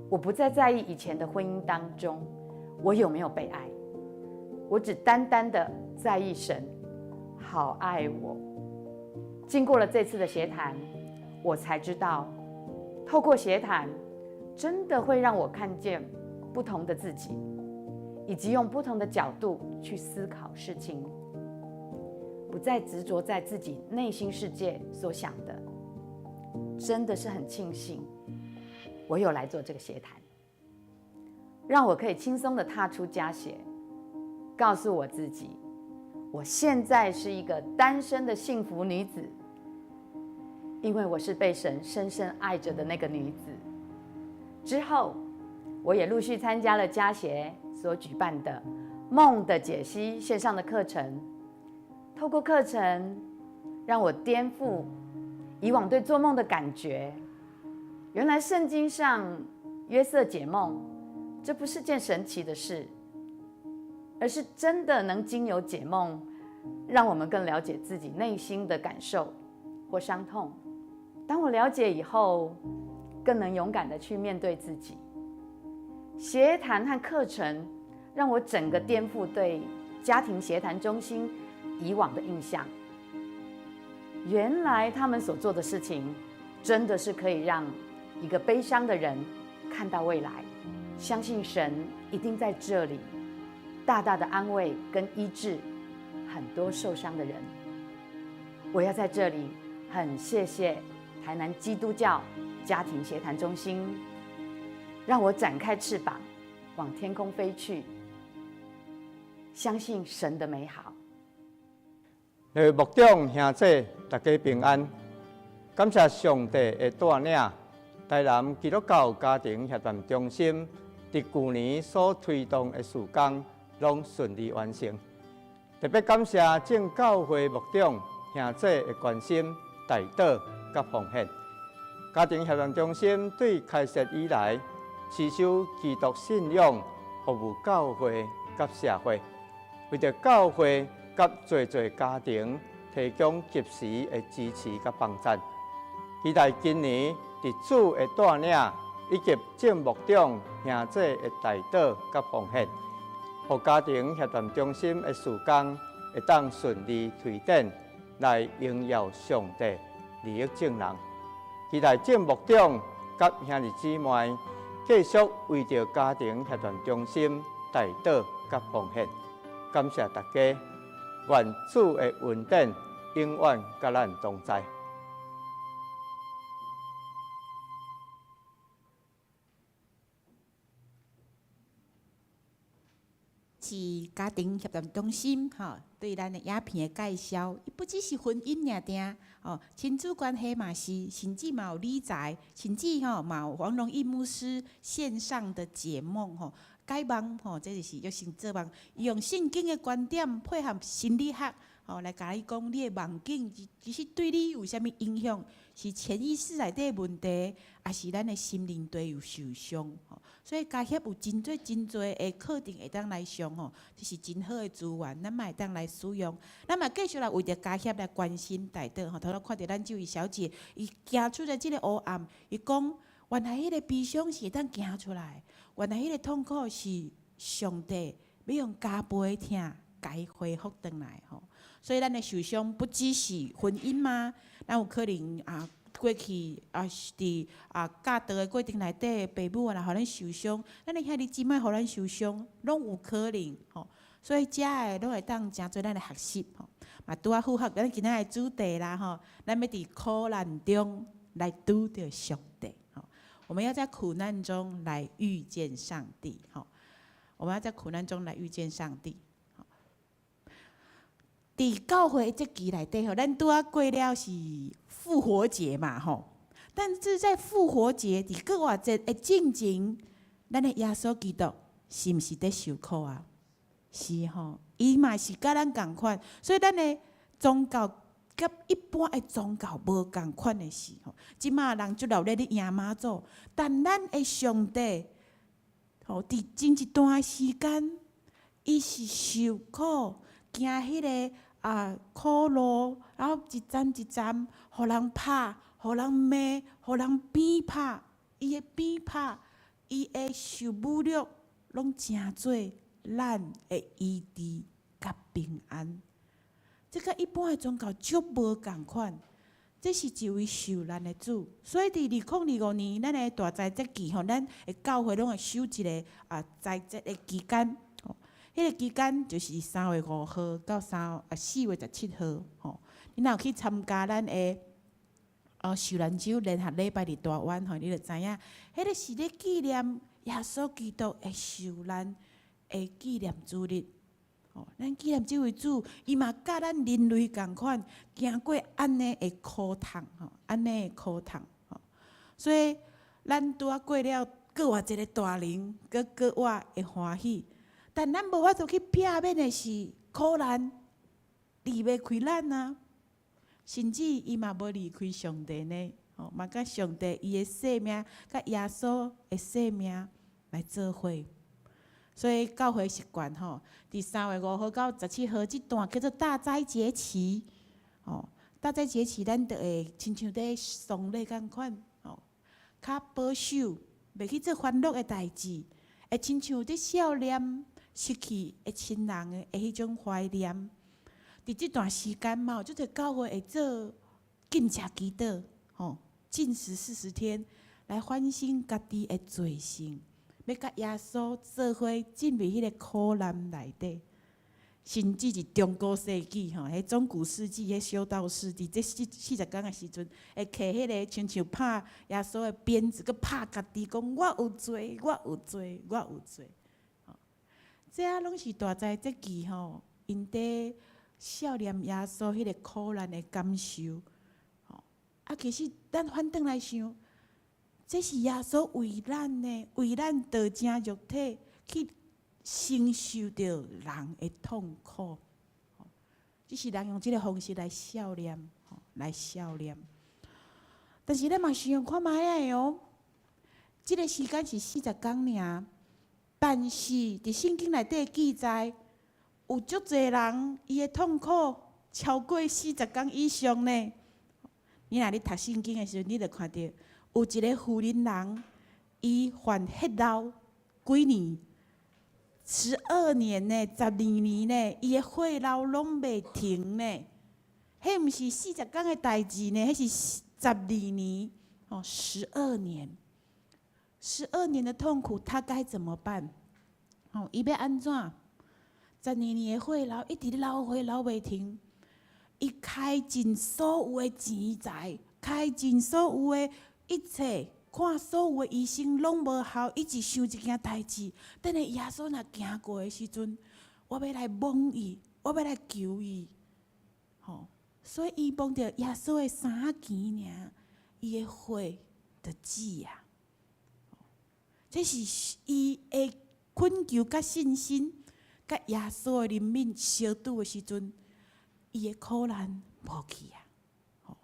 [SPEAKER 6] 我不再在意以前的婚姻當中我有沒有被愛，我只單單的在意神好愛我。經過了這次的協談，我才知道，透過協談，真的會讓我看見不同的自己，以及用不同的角度去思考事情，不再執着在自己內心世界所想的。真的是很慶幸我有來做這個協談，讓我可以輕鬆的踏出家協，告訴我自己，我現在是一個單身的幸福女子，因為我是被神深深愛着的那個女子。之後，我也陸續參加了家協所舉辦的夢的解析線上的課程，透過課程，讓我顛覆以往對做夢的感覺。原來聖經上約瑟解夢，這不是件神奇的事，而是真的能經由解夢，讓我們更了解自己內心的感受或傷痛。當我了解以後，更能勇敢的去面對自己。協談和課程讓我整個顛覆對家庭協談中心以往的印象。原來他們所做的事情，真的是可以讓一個悲傷的人看到未來，相信神一定在這裡大大的安慰跟醫治很多受傷的人。我要在這裡很謝謝台南基督教家庭協談中心，讓我展開翅膀往天空飛去，相信神的美好。
[SPEAKER 7] 牧長兄姊，大家平安，感謝上帝的帶領。台南基督教家庭協談中心佇舊年所推動的事工，攏順利完成。特別感謝眾教會牧長兄姊的關心、代禱佮奉獻。家庭協談中心對開設以來，持守基督信仰，服務教會佮社會，為著教會佮濟濟家庭提供及時的支持佮幫贊。期待今年佇主的帶領以及眾牧長兄姊的代禱佮奉獻，予家庭協談中心的事工會當順利推展，來榮耀上帝，利益眾人。期待眾牧長佮兄弟姊妹繼續為著家庭協談中心代禱佮奉獻。感謝大家，願主的恩典永遠佮咱同在。
[SPEAKER 5] 是家庭協談中心吼，對咱的影片的介紹，伊不只是婚姻爾定，吼，親子關係嘛是，甚至嘛有理財，甚至吼嘛有黃榮義牧師線上的解夢吼，解夢吼，這就是約神做夢，伊用聖經的觀點配合心理學吼，來共你講你的夢境其實對你有啥物影響，是潛意識內底的問題，抑是咱的心靈地有受傷吼。所以家協有真濟真濟的課程會當來上吼，這是真好的資源，咱嘛會當來使用。咱嘛繼續來為著家協來關心代禱吼。頭拄看著咱這位小姐，伊行出來這个黑暗，伊講原來彼个悲傷是會當行出來，原來彼个痛苦是上帝欲用加倍的疼，共伊恢復轉來吼。所以咱的受傷不只是婚姻嗎？咱有可能啊。過去啊，是佇啊教導的過程內底，爸母啊，若予咱受傷，咱的兄弟姊妹予咱受傷，攏有可能吼。所以遮的攏會當誠做咱的學習吼。嘛拄仔符合咱今仔的主題啦吼。咱欲佇苦難中來拄著上帝吼。我們要在苦難中來遇見上帝吼。我們要在苦難中來遇見上帝。佇教會節期內底吼，咱拄仔過了是復活節嘛吼。但是在復活節佇復活節的進前，咱的耶穌基督是毋是佇受苦啊？是吼，伊嘛是佮咱仝款，所以咱的宗教佮一般的宗教無仝款的是吼。這馬人足熱烈咧迎媽祖，但咱的上帝吼，佇前一段時間，伊是受苦，行彼个啊苦路，然後一站一站，予人拍，予人罵，予人鞭拍，伊的鞭拍，伊的受侮辱，攏成做咱的醫治佮平安。這佮一般的宗教足無仝款，這是一位受難的主。所以佇2025年，咱的大齋節期吼，咱的教會攏會守一个啊齋節的期間。彼个期間就是3月5號到4月17號吼。你若有去參加咱的受難週聯合禮拜佇大灣吼，你就知影，彼个是咧紀念耶穌基督的受難的紀念主日。吼，咱紀念這位主，伊嘛佮咱人類仝款，行過按呢的苦痛吼，按呢的苦痛吼。所以咱拄仔過了閣活節的大靈，閣閣活的歡喜。但咱無法度去避免的是苦難離袂開咱啊，甚至伊嘛無離開上帝呢，吼嘛佮上帝伊的生命，佮耶穌的生命來做伙。所以教會習慣吼，佇3月5號到17號這段叫做大齋節期，吼，大齋節期咱就會親像佇喪禮仝款，吼，較保守，袂去做歡樂的代誌，會親像佇少年失去的親人的彼種懷念。佇這段時間嘛，有足濟教會會做禁食祈禱，吼，禁食40天來反省家己的罪性，欲佮耶穌做伙進入彼个苦難內底，甚至是中古世紀吼，彼中古世紀彼修道士佇這40天的時陣，會提彼个親像拍耶穌的鞭子，閣拍家己，講我有罪，我有罪，我有罪。這仔攏是大齋節期吼，𪜶佇少年耶穌彼个苦難的感受。吼，啊，其實咱反轉來想，這是耶穌為咱的，為咱道成肉體去承受著人的痛苦。只是人用這个方式來笑念，來笑念。但是咱嘛想看覓仔哦，這个時間是四十工爾，但是佇聖經內底記載，有足濟人伊的痛苦超過四十工以上呢。你若咧讀聖經的時陣，你就看著有一个婦人人，伊患血漏幾年？12年呢，12年呢，伊的血漏攏袂停呢。彼毋是四十工的代誌呢，彼是十二年，哦，十二年，十二年的痛苦，他該怎麼辦？哦，伊欲按怎？十二年的血漏，一直流血流袂停，伊開盡所有的錢財，開盡所有的一切，看所有的醫生攏無效，伊只想一件代誌，等下耶穌若行過的時陣，我欲來摸伊，我欲來求伊，吼。所以伊摸著耶穌的衫仔墘爾，伊的血就止啊！這是伊的懇求佮信心，佮耶穌的憐憫相拄的時陣，伊的苦難無去啊！吼，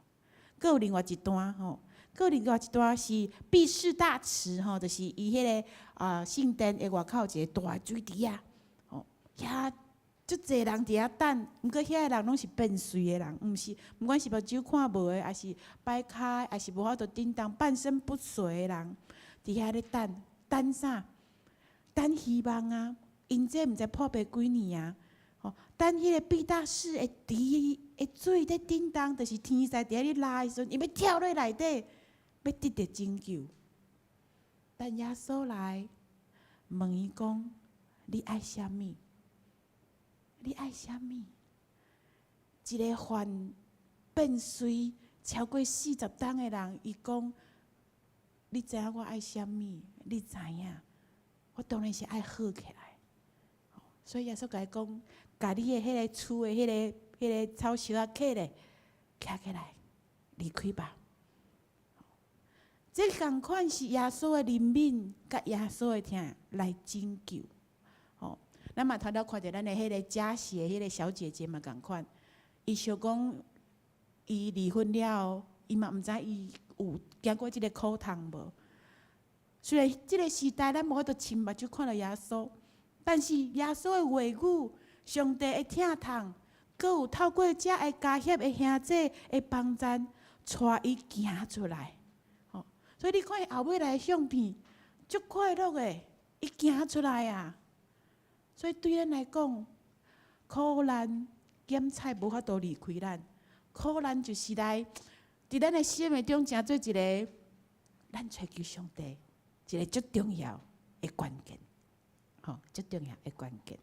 [SPEAKER 5] 閣有另外一段吼，閣有另外一段是畢士大池吼，就是伊彼个啊聖殿的外口有一個大水池啊，吼，遐足濟人佇遐等，毋過遐个人攏是變媠的人，毋是，毋管是目睭看無的，抑是擺跤，抑是無法度振動、半身不遂的人，佇遐咧等，等啥？等希望啊！𪜶這毋知破病幾年啊！吼，等彼个畢大士的池的水咧振動，就是天使佇遐咧拉的時陣，伊欲跳落內底，欲得著拯救。等耶穌來問伊講：你愛啥物？你愛啥物？一个患變媠超過四十冬的人，伊講：你知影我愛啥物？你知影？我當然是愛好起來。所以耶穌共伊講：共你的彼个厝的彼个草席仔揢咧，徛起來，離開吧。這仝款是耶穌的憐憫，佮耶穌的疼來拯救。吼，咱嘛頭拄看著咱的彼个嘉協彼个小姐姐嘛仝款，伊想講，伊離婚了後，伊嘛毋知伊有經過這个苦痛無。雖然這个時代咱無法度親目睭看著耶穌，但是耶穌的話語、上帝的疼痛，閣有透過遮个家協的兄弟的幫贊，帶伊行出來。吼，所以你看伊後尾來的相片，足快樂的，伊行出來啊！所以對咱來講，苦難檢採無法度離開咱，苦難就是來佇咱的生命中成做一个咱揣求上帝一个足重要的關鍵，吼，足重要的關鍵。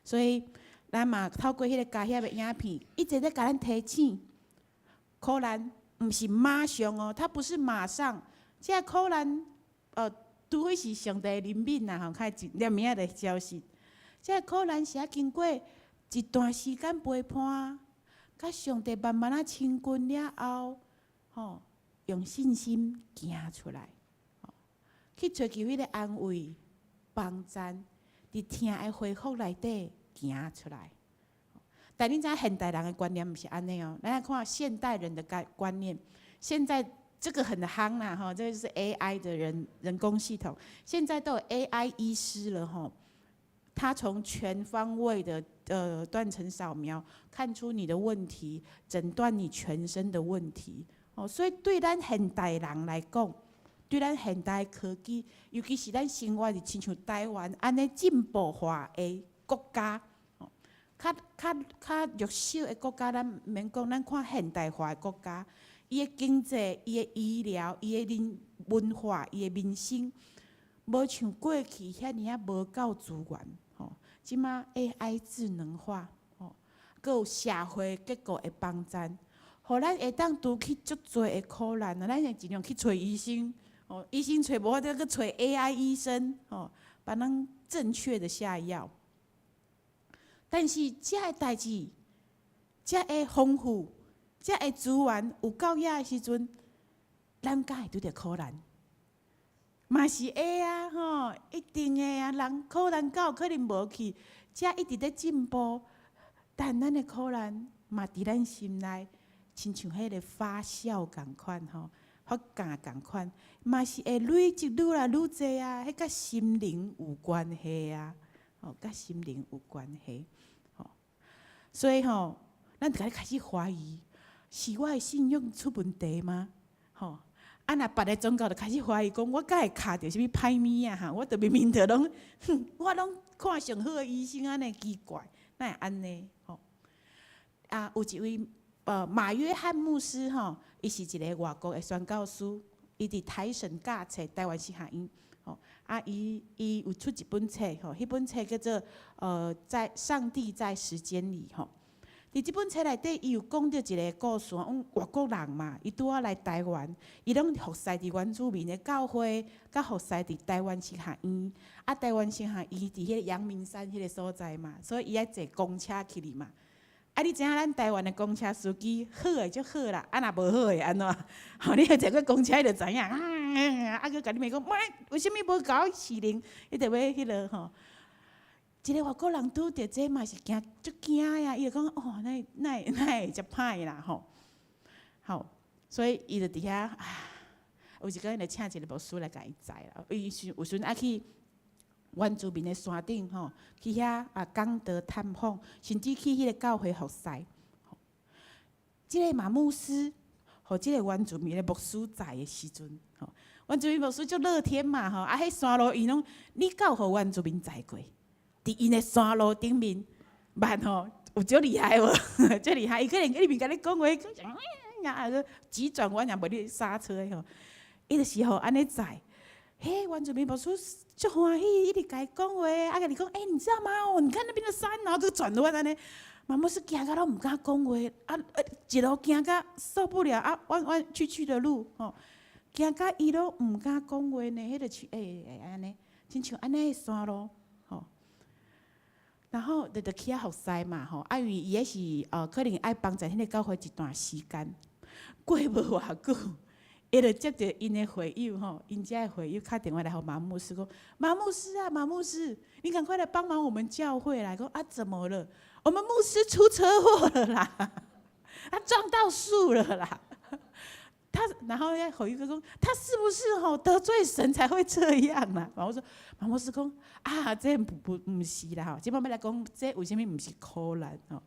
[SPEAKER 5] 所以咱嘛透過彼个家協的影片，一直咧共咱提醒，苦難毋是馬上哦，它不是馬上，這個苦難，除非是上帝的憐憫啦，吼，較一念仔就消失。這個苦難是愛經過一段時間陪伴，佮上帝慢慢仔親近了後，吼，用信心行出來，去揣求彼个安慰、幫贊，佇疼的恢復內底行出來。但你知影現代人的觀念毋是按呢哦，咱來看現代人的觀念，現在這個很夯啦，吼，這個就是 AI 的人工系統，現在都有 AI 醫師了，吼。他從全方位的斷層掃描，看出你的問題，診斷你全身的問題。哦，所以對咱現代人來講，對咱現代科技，尤其是咱生活佇親像台灣按呢進步化的國家，哦，較弱小的國家，咱毋免講，咱看現代化的國家，伊的經濟、伊的醫療、伊的人文化、伊的民生，無像過去遐爾仔無夠資源。吼，這馬 AI 智能化，吼，閣有社會結構的幫贊，予咱會當除去足濟的苦難啊！咱會盡量去揣醫生，哦，醫生揣無法度，閣揣 AI 醫生，吼，幫咱正確的下藥。但是這个代誌，這个豐富，這个資源有夠額的時陣，咱敢會拄著苦難？嘛是會啊，吼，一定會啊。人苦難敢有可能無去，遮一直咧進步，但咱的苦難嘛佇咱心內，親像彼個發酵仝款吼，發酵仝款，嘛是會累積愈來愈濟啊。彼佮心靈有關係啊，吼，佮心靈有關係，吼。所以吼，咱就開始懷疑，是我的信仰出問題嗎？吼。啊！若別个宗教就開始懷疑講，我敢會敲著啥物歹物仔哈？我著明明著攏，哼，我攏看上好的醫生按呢奇怪，哪會按呢？吼！啊，有一位馬約翰牧師吼，伊是一个外國的宣教師，伊佇台省教冊台灣神學院，吼啊，伊有出一本冊吼，彼本冊叫做在上帝在時間裡吼。佇這本冊內底，伊有講著一个故事，講外國人嘛，伊拄仔來台灣，伊攏服侍佇原住民的教會，佮服侍佇台灣神學院。啊，台灣神學院佇彼個陽明山彼个所在嘛，所以伊愛坐公車去哩嘛。啊，你知影咱台灣的公車司機好的足好啦，啊若無好的按怎？吼，你坐過公車就知影，啊，閣共你罵講，為啥物無共我士林？伊就欲彼落吼。一个外國人拄著這嘛是驚，足驚呀！伊就講哦，哪哪哪會遮歹啦吼。好，所以伊就佇遐啊，有一工伊就請一个牧師來共伊載啦。伊時有時陣愛去原住民的山頂吼，去遐啊講道探訪，甚至去彼个教會服侍。這个馬牧師，予這个原住民的牧師載的時陣，吼，原住民牧師足樂天嘛吼，啊，彼山路伊攏，你敢有予原住民載過？佇𪜶的山路頂面，捌吼，有足厲害無？足厲害，伊可能一面共你講話，啊，急轉彎也無咧剎車的吼，伊就是予按呢載。彼，原住民牧師足歡喜，一直共伊講話，啊，共伊講，欸，你知道嗎？哦，你看那邊的山，然後閣轉彎按呢，馬牧師驚甲攏毋敢講話，啊，一路驚甲受不了，啊，彎彎曲曲的路，吼，驚甲伊攏毋敢講話呢，彼個去，欸，按呢，親像按呢山路。然後就去遐服侍嘛吼，啊，因為伊彼是可能愛幫助彼个教會一段時間，過無偌久，伊就接著𪜶的會友吼，𪜶遮的會友敲電話來予馬牧師講：馬牧師啊，馬牧師，你趕快來幫忙我們教會來。講啊，怎麼了？我們牧師出車禍了啦，他撞到樹了啦。他然後咧會友講，他是不是吼得罪神才會這樣啊？我說馬牧師講啊，這不毋是啦吼，這擺欲來講，這為啥物毋是苦難吼？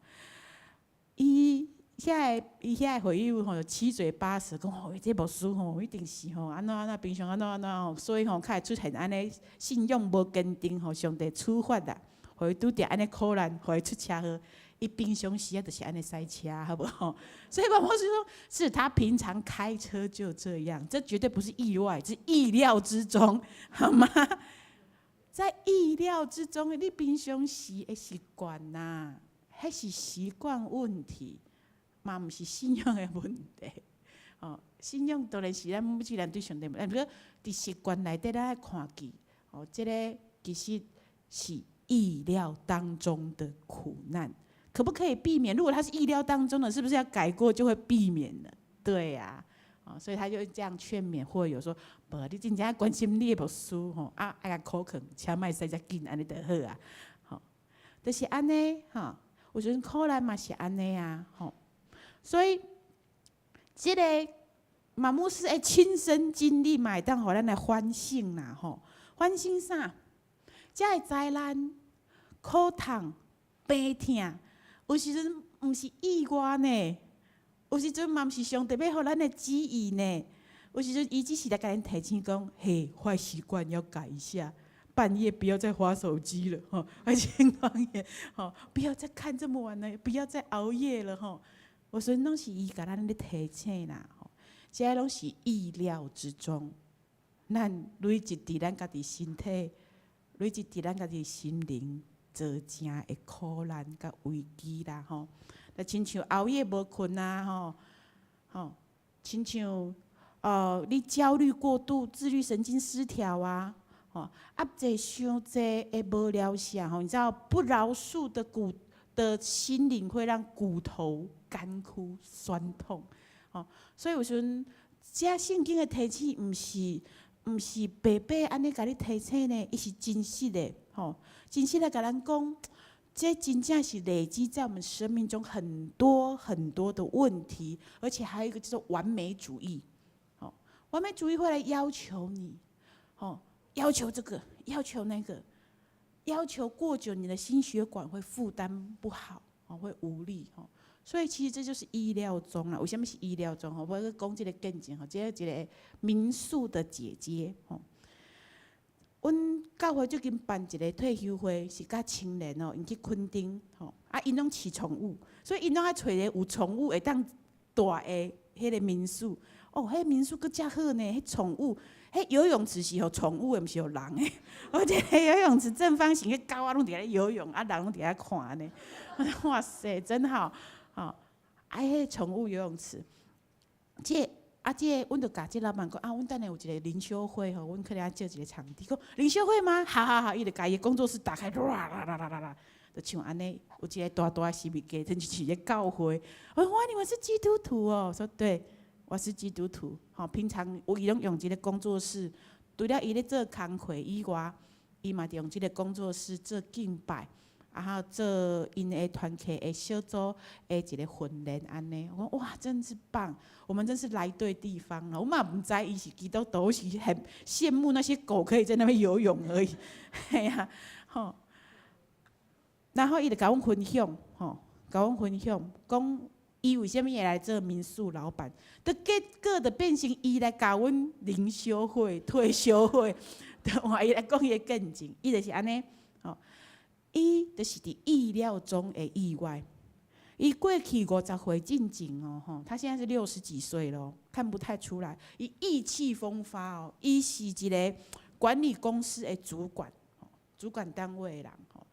[SPEAKER 5] 伊遐個會友吼七嘴八舌講吼，這牧師吼一定是吼按怎按怎平常按怎按怎吼，所以吼較會出現按呢信仰無堅定吼，上帝處罰啦，予伊拄著按呢苦難，予伊出車禍。伊平常時啊，就是按呢駛車，好無吼？所以馬牧師說，是他平常開車就這樣，這絕對不是意外，是意料之中，好嗎？在意料之中，你平常時的習慣吶，彼是習慣問題，嘛毋是信仰的問題。哦，信仰當然是咱每一個人對上帝，毋過佇習慣內底，咱愛看見，哦，這个其實是意料當中的苦難。可不可以避免？如果他是意料當中的，是不是要改過就會避免了？對呀，啊，所以他就這樣勸勉會友說：無，你真正關心你的牧師吼，啊，愛共苦勸，車莫駛遮緊，按呢就好啊。吼，就是按呢，吼，有時陣苦難嘛是按呢啊，吼，所以這个馬牧師的親身經歷嘛，會當予咱來反省啦，吼，反省啥？這个災難、苦痛、病痛。有時陣毋是意外呢，有時陣嘛毋是上帝欲予咱的旨意呢。有時陣伊只是來共咱提醒講，嘿，壞習慣要改一下，半夜不要再滑手機了，吼，而且講吼，不要再看這麼晚了，不要再熬夜了，吼。有時陣攏是伊共咱咧提醒啦，吼，這攏是意料之中。咱累積佇咱家己身體，累積佇咱家己心靈。造成的苦難佮危機啦，吼，就親像熬夜無睏啊，吼，吼，親像你焦慮過度、自律神經失調啊，吼，壓濟傷濟會無療效，吼，你知道不饒恕的骨的心靈會讓骨頭乾枯酸痛，吼，所以有時陣這聖經的提醒，毋是毋是白白按呢共你提醒呢，伊是真實的，吼，真實來共咱講，這真正是累積在我們生命中很多很多的問題，而且還有一個叫做完美主義，吼，完美主義會來要求你，吼，要求這個，要求那個，要求過久，你的心血管會負擔不好，哦，會無力，吼。所以其實這就是意料中啦。為啥物是意料中？吼，我閣講這個見證吼，這個一個民宿的姐姐吼。阮教會最近辦一個退休會，是佮青年哦，𪜶去墾丁吼，啊，𪜶攏飼寵物，所以𪜶攏愛揣一個有寵物會當蹛的彼個民宿。哦，彼個民宿閣遮好呢，彼寵物，彼游泳池是予寵物的，毋是予人的。我這個游泳池正方形，彼狗仔攏佇遐游泳，啊，人攏佇遐看呢。哇塞，真好！吼，啊，彼個寵物游泳池，這個啊，這個，阮就共這老闆講啊，阮等下有一個靈修會吼，阮可能愛借一個場地。講靈修會嗎？好好好，伊就共伊的工作室打開，啦啦啦啦啦啦，就像按呢，有一個大大的神秘家，親像一個教會。我說哇，你們是基督徒哦？說對，我是基督徒。吼，平常我伊攏用這個工作室，除了伊咧做工課以外，伊嘛佇用這個工作室做敬拜。然後做𪜶的團契的小組的一個訓練按呢，我講哇，真是棒！我們真是來對地方了。我嘛毋知伊是基督徒，是很羨慕那些狗可以在那邊游泳而已。嘿啊，吼。然後伊就共阮分享，吼，共阮分享，講伊為啥物會來做民宿老闆？就結果就變成伊來教阮靈修會、退休會，哇！伊來講伊的見證，伊就是按呢，吼。伊就是佇意料中的意外。伊過去50歲進前哦，吼，他現在是60幾歲咯，看不太出來。伊意氣風發哦，伊是一個管理公司的主管，主管單位的人吼。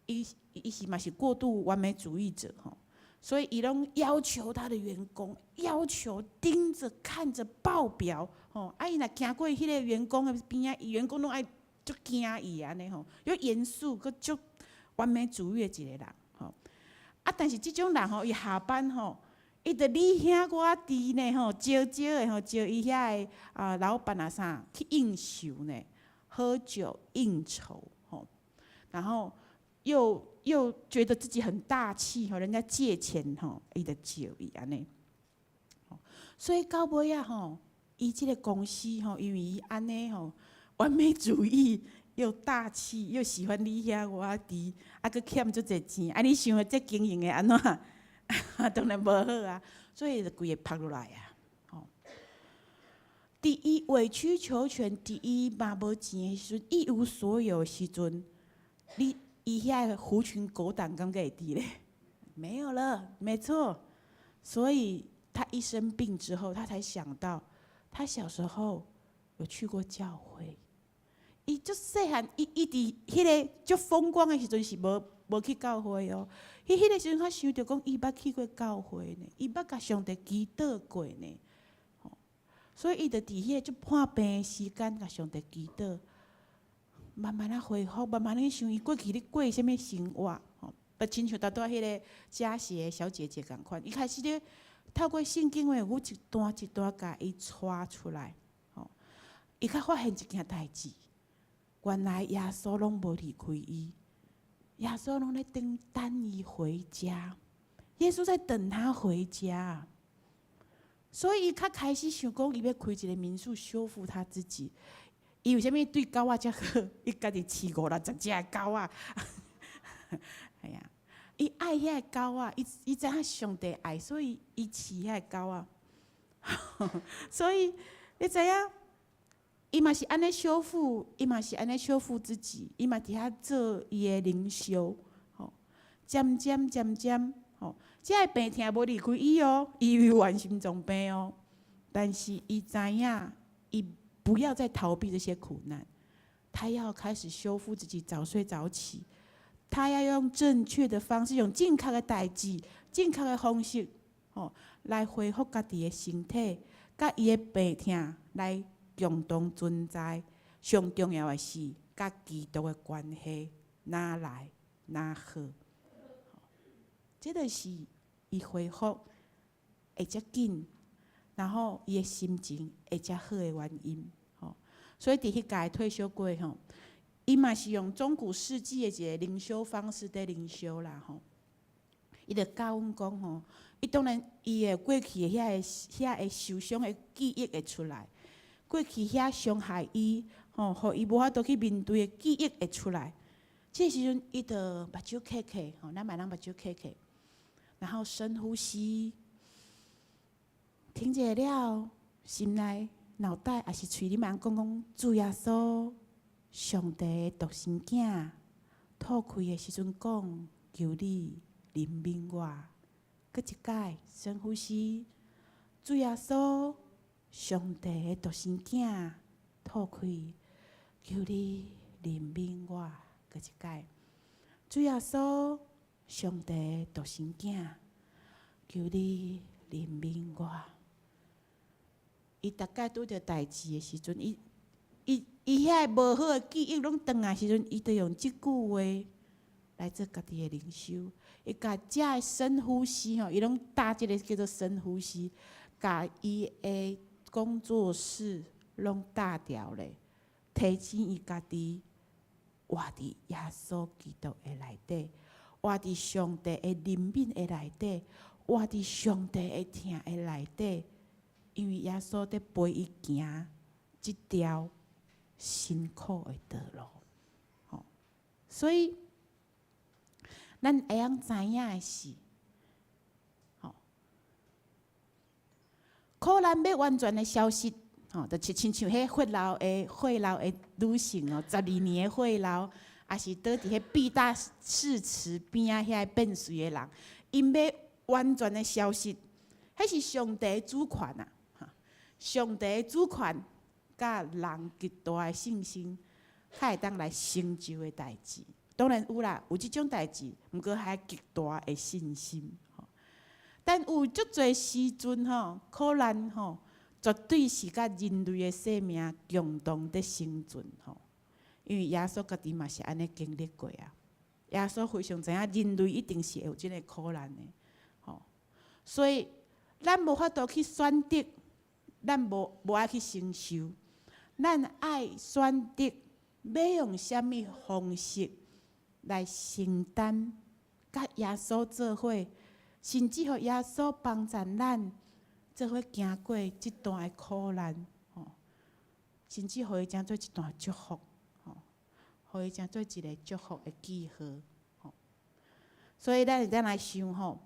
[SPEAKER 5] 伊是嘛是過度完美主義者吼，所以伊攏要求他的員工，要求盯着看着報表吼。啊，伊若行過彼個員工的邊仔，員工攏愛足驚伊按呢吼，又嚴肅閣足完美主義的一個人吼。啊，但是這種人吼，伊下班吼，伊就你兄我弟呢吼，招招的吼，招伊遐的啊老闆啊啥去應酬呢，喝酒應酬吼，然後又覺得自己很大氣吼，人家借錢吼，伊就借伊按呢。所以到尾仔吼，伊這個公司吼，因為伊按呢吼，完美主義又大氣，又喜歡你兄我弟，啊，閣欠足濟錢，啊，你想這經營會按怎？當然無好啊，所以就規個曝落來啊。吼，佇伊委曲求全，佇伊嘛無錢的時陣，一無所有的時陣，你伊遐個狐群狗黨敢閣會佇咧？沒有了，沒錯。所以他一生病之後，他才想到，他小時候有去過教會。伊足細漢，伊佇彼個足風光的時陣是無去教會哦。伊彼個時陣才想著講，伊捌去過教會呢，伊捌共上帝祈禱過呢。所以伊就佇彼個足破病的時間，共上帝祈禱，慢慢仔恢復，慢慢仔去想伊過去咧過啥物生活，吼，就親像拄拄仔彼個嘉協小姐姐仝款，伊開始咧透過聖經話語一段一段共伊帶出來，吼，伊才發現一件代誌，原來耶穌攏無離開伊，耶穌攏咧等等伊回家，耶穌在等他回家，所以伊較開始想講，伊欲開一個民宿修復他自己。伊為啥物對狗仔遮好？伊家己飼五六十隻狗仔，係啊，伊愛遐个狗仔，伊知影上帝愛，所以伊飼遐个狗仔。所以你知影，伊嘛是按呢修復，伊嘛是按呢修復自己，伊嘛佇遐做伊的靈修，吼，漸漸漸漸，吼，這个病痛無離開伊哦，伊有患心臟病哦，但是伊知影，伊不要再逃避這些苦難，他要開始修復自己，早睡早起，他要用正確的方式，用正確的代誌、正確的方式，吼，來恢復家己的身體，佮伊的病痛來共同存在。上重要的是，佮基督的關係哪來哪好，這就是伊恢復會遮緊，然後伊的心情會遮好的原因。吼，所以佇彼屆退修會吼，伊嘛是用中古世紀的一个靈修方式佇靈修啦吼。伊就教阮講吼，伊當然伊會過去的遐個受傷的記憶會出來，過去遐傷害伊吼，予伊無法度去面對的記憶會出來。這個時陣，伊就目睭瞌瞌吼，咱嘛通目睭瞌瞌，然後深呼吸，停一下了，心內腦袋抑是喙裡面講講主耶穌，上帝的獨生囝，吐氣的時陣講，求你憐憫我。閣一擺深呼吸，主耶穌，上帝的獨生囝，吐氣，求你憐憫我。閣一擺，主耶穌，上帝的獨生囝，求你憐憫我。伊逐擺拄著代誌的時陣，伊遐個無好的記憶攏轉來時陣，伊就用這句話來做家己的靈修。伊共遮的深呼吸吼，伊攏搭這个叫做深呼吸，共伊的工作室攏搭掉咧，提醒伊家己活佇耶穌基督的內底，活佇上帝的憐憫的內底，活佇上帝的疼的內底。因為耶穌佇陪伊行這條辛苦的道路，吼，所以咱會曉知影的是，吼，苦難欲完全的消失，吼，就是親像彼血漏的女性哦，12年的血漏，抑是倒佇彼畢大士池邊仔遐變水的人，𪜶欲完全的消失，彼是上帝主權啊！上帝主權佮人極大的信心，才會當來成就的代誌。當然有啦，有這種代誌，毋過還極大的信心。但有足濟時陣吼，苦難吼，絕對是佮人類的生命共同佇生存吼。因為耶穌家己嘛是按呢經歷過啊。耶穌非常知影人類一定是會有這个苦難的，吼。所以咱無法度去選擇。咱無愛去承受，咱愛選擇欲用啥物方式來承擔，佮耶穌做伙，甚至予耶穌幫助咱做伙行過這段的苦難，吼，甚至予伊成做一段祝福，吼，予伊成做一个祝福的記號，吼。所以咱會當來想吼，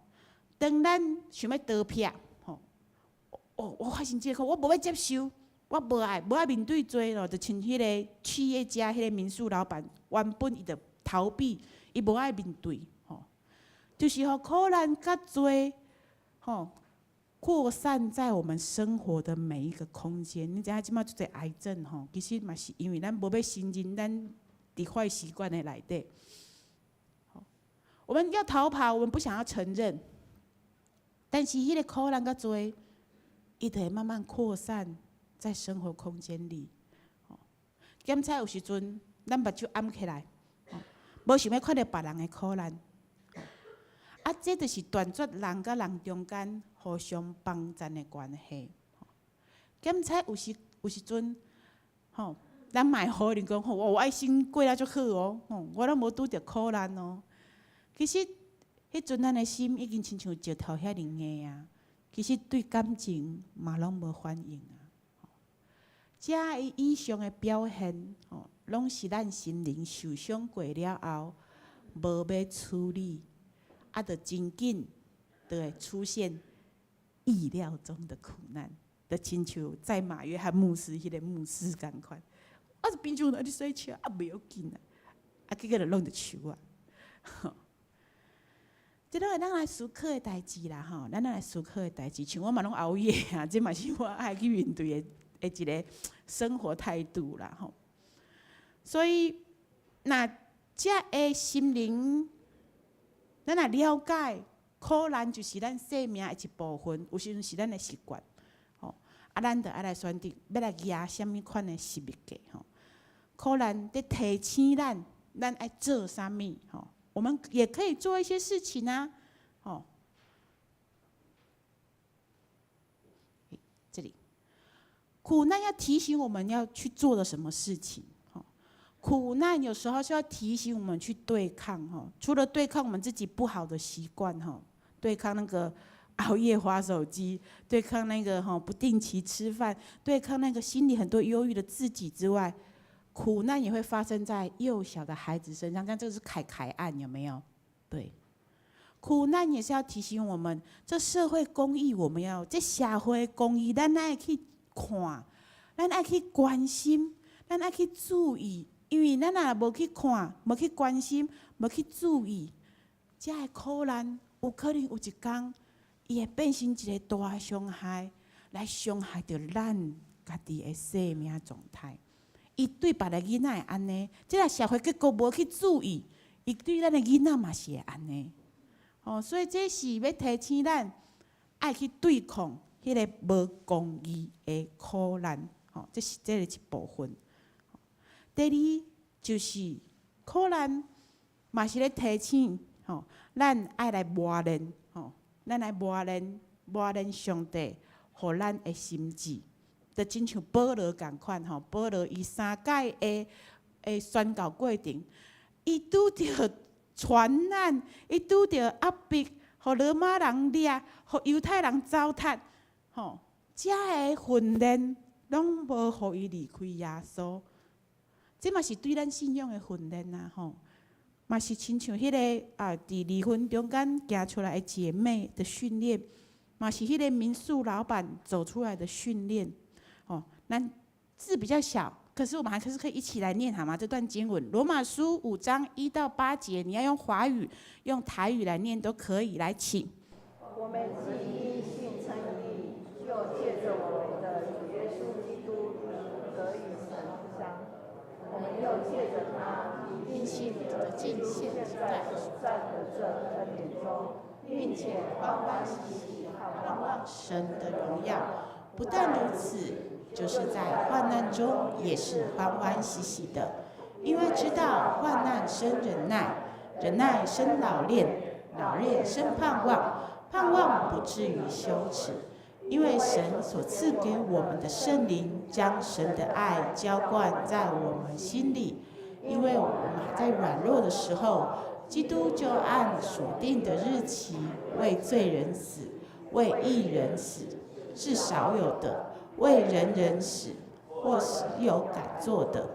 [SPEAKER 5] 當咱想欲逃避。哦，我發生這个，我無欲接受，我無愛面對罪咯，就親彼个企業家、彼个民宿老闆，原本伊就逃避，伊無愛面對，吼，就是予苦難佮罪，吼，擴散在我們生活的每一個空間。你知影這馬足濟癌症吼，其實嘛是因為咱無欲承認咱佇壞習慣的內底。我們要逃跑，我們不想要承認，但是彼个苦難佮罪，伊就會慢慢擴散在生活空間裡。檢查有時陣，咱目睭掩起來，無想欲看著別人的苦難。啊，這就是斷絕人佮人中間互相幫贊的關係。檢查有時陣，吼，咱嘛會否認講，吼，我愛心過了足好哦，吼，我攏無拄著苦難哦。其實，彼陣咱的心已經親像石頭遐爾硬啊。其實對感情嘛攏無反應啊。這以上的表現，吼，攏是咱心靈受傷過了後，無欲處理，啊，就真緊就會出現意料中的苦難，就親像在馬約翰牧師彼个牧師仝款，啊，平常咧洗車啊，袂要緊啊，啊，結果就挵著樹啊。這攏會當來思考的代誌啦，吼，咱來思考的代誌，像我嘛攏熬夜啊，這嘛是我愛去面對的一个生活態度啦，吼。所以，若這个心靈，咱若了解，苦難就是咱生命的一部分，有時陣是咱的習慣，吼。啊，咱就愛來選擇欲來蜈啥物款的十字架，吼。苦難佇提醒咱，咱愛做啥物，吼。我們也可以做一些事情啊，吼。這裡，苦難要提醒我們要去做的什麼事情？苦難有時候是要提醒我們去對抗，除了對抗我們自己不好的習慣，對抗那個熬夜滑手機，對抗那個不定期吃飯，對抗那個心裡很多憂鬱的自己之外，苦難也會發生在幼小的孩子身上。像這個是凱凱案，有沒有？對，苦難也是要提醒我們，這社會公義我們要，這社會公義咱愛去看，咱愛去關心，咱愛去注意，因為咱若無去看、無去關心、無去注意，這个苦難有可能有一工，伊會變成一個大傷害，來傷害著咱家己的生命狀態。伊對別个囡仔會按呢，這个社會結果無去注意，伊對咱的囡仔嘛是會按呢。哦，所以這是欲提醒咱愛去對抗彼个無公義的苦難。吼，這是這个一部分。第二就是苦難嘛是咧提醒，吼，咱愛來磨練，吼，咱來磨練磨練上帝予咱的心志，就親像保羅仝款，吼，保羅伊三擺的的宣教過程，伊拄著船難，伊拄著壓迫，予羅馬人掠，予猶太人糟蹋，吼，遮个訓練攏無予伊離開耶穌。這嘛是對咱信仰的訓練啊，吼，嘛是親像彼个啊，佇離婚中間行出來的姐妹的訓練，嘛是彼个民宿老闆走出來的訓練，哦，咱字比較小，可是我們還是可以一起來念好嗎？這段經文，羅馬書5章1到8節，你要用華語、用台語來念都可以。來，請。
[SPEAKER 1] 我們既因信稱義，就借着我們的主耶穌基督得與神相。我們又借着他，因信得進現在所站的這恩典中，並且歡歡喜喜盼望
[SPEAKER 5] 神的榮耀。不但如此，就是在患難中也是歡歡喜喜的，因為知道患難生忍耐，忍耐生老練，老練生盼望，盼望不至於羞恥。因為神所賜給我們的聖靈，將神的愛澆灌在我們心裡。因為我們還在軟弱的時候，基督就按所定的日期為罪人死，為義人死，是少有的；為人人死，或是有敢做的。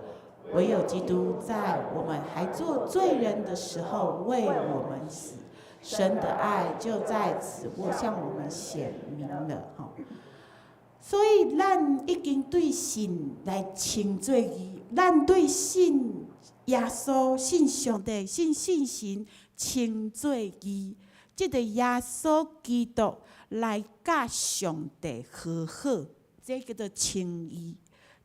[SPEAKER 5] 唯有基督在我們還做罪人的時候為我們死。神的愛就在此，我向我們顯明了。吼，所以咱已經對信來稱做義，咱對信耶穌、信上帝、信信神稱做義。這個耶穌基督來佮上帝和好，這叫做稱義。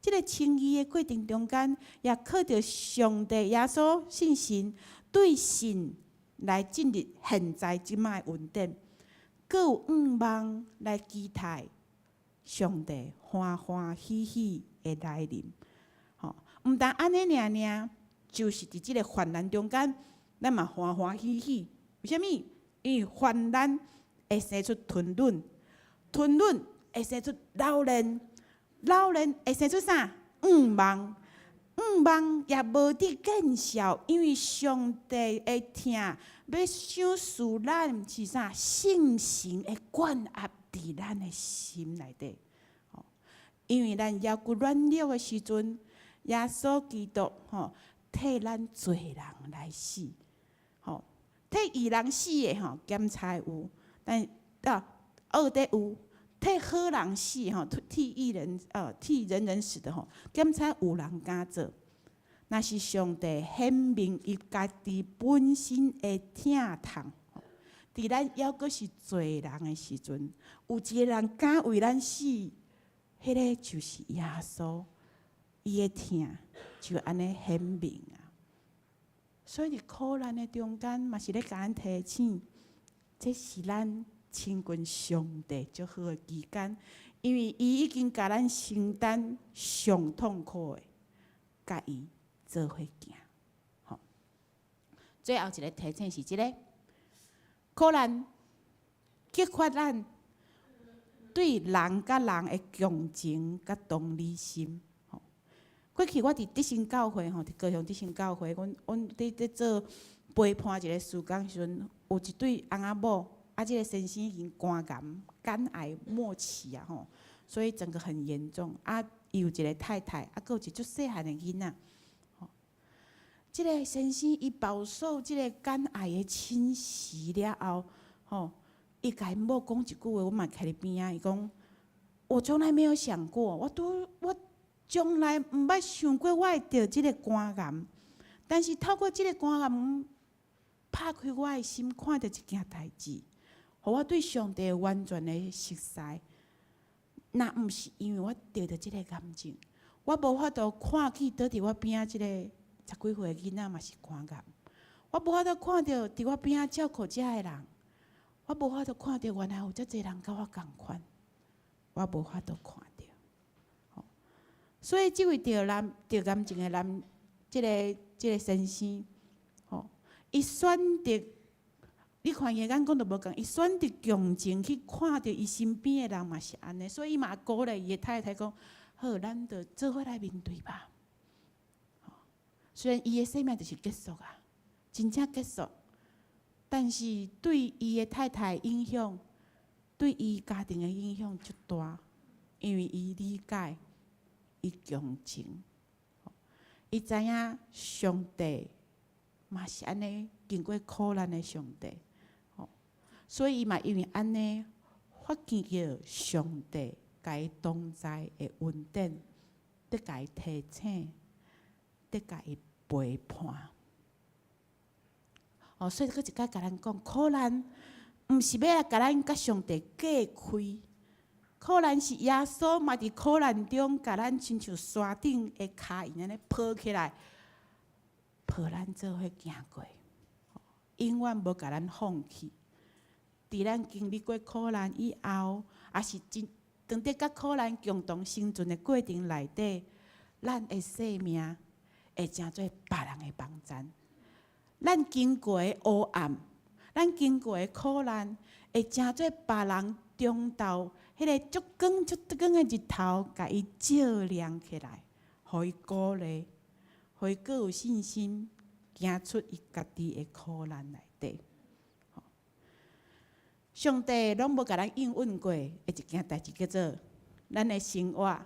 [SPEAKER 5] 這个稱義的過程中間，也靠著上帝耶穌信神對信來進入現在這擺的恩典，閣有向望來期待上帝歡歡喜喜的來臨。吼，毋但按呢爾爾，就是佇這个患難中間，咱嘛歡歡喜喜。為啥物？因為患難會生出吞忍，吞忍會生出老練，老練會生出啥？向望，向望也無得見笑，因為上帝的疼欲賞賜咱是啥？聖神會灌壓佇咱的心內底。因為咱猶閣軟弱的時陣，耶穌基督吼替咱罪人來死，吼替義人死的吼檢查有，但啊學得有替好人死吼，替義人替人人死的吼，檢查有人敢做。若是上帝顯明伊家己本身的疼痛，佇咱猶閣是罪人的時陣，有一个人敢為咱死，彼个就是耶穌，伊的疼就按呢顯明啊。所以佇苦難的中間，嘛是咧共咱提醒，這是咱親近上帝足好的期間，因為伊已經共咱承擔上痛苦的，共伊做伙行。吼，最後一个提醒是這个，苦難激發咱對人佮人的共情佮同理心。吼，過去我佇德興教會吼，佇高雄德興教會，阮佇咧做陪伴一个事工時陣，有一對翁仔某，啊，這个先生已經肝癌、肝癌末期啊吼，所以整個很嚴重。啊，伊有一個太太，啊，閣有一個足細漢的囡仔。吼，這个先生伊飽受這个肝癌的侵襲了後，吼，伊共𪜶某講一句話，我嘛徛佇邊仔，伊講：我從來沒有想過，我從來毋捌想過我會得這个肝癌，但是透過這个肝癌，拍開我的心，看著一件代誌，予我對上帝完全的熟似。若毋是因為我得著這个癌症，我無法度看見倒佇我邊仔這個十幾歲的囡仔嘛是肝癌，我無法度看著佇我邊仔照顧遮的人，我無法度看著原來有遮濟人佮我仝款，我無法度看著。所以這位得癌症的男，這个先生，吼，伊選擇，你看伊的眼光都無仝，伊選擇共情去看著伊身邊的人嘛是按呢，所以伊嘛鼓勵伊的太太講：好，咱就做伙來面對吧。雖然伊的生命就是結束啊，真正結束，但是對伊的太太影響，對伊家庭的影響足大，因為伊理解，伊共情，伊知影上帝嘛是按呢經過苦難的上帝，所以伊嘛因為按呢發現著上帝共伊同在的恩典，得共伊提醒，得共伊陪伴。哦，所以閣一擺共咱講，苦難毋是欲來共咱佮上帝隔開，苦難是耶穌嘛佇苦難中，共咱親像山頂的跤印按呢抱起來，抱咱做伙行過，永遠無共咱放棄。佇咱經歷過苦難以後，抑是真當佇佮苦難共同生存的過程內底，咱的生命會成做別人的幫贊。咱經過的黑暗，咱經過的苦難，會成做別人中晝彼个足光足光的日頭，共伊照亮起來，予伊鼓勵，予伊閣有信心，行出伊家己的苦難內底。上帝攏無共咱應允過的一件代誌，叫做咱的生活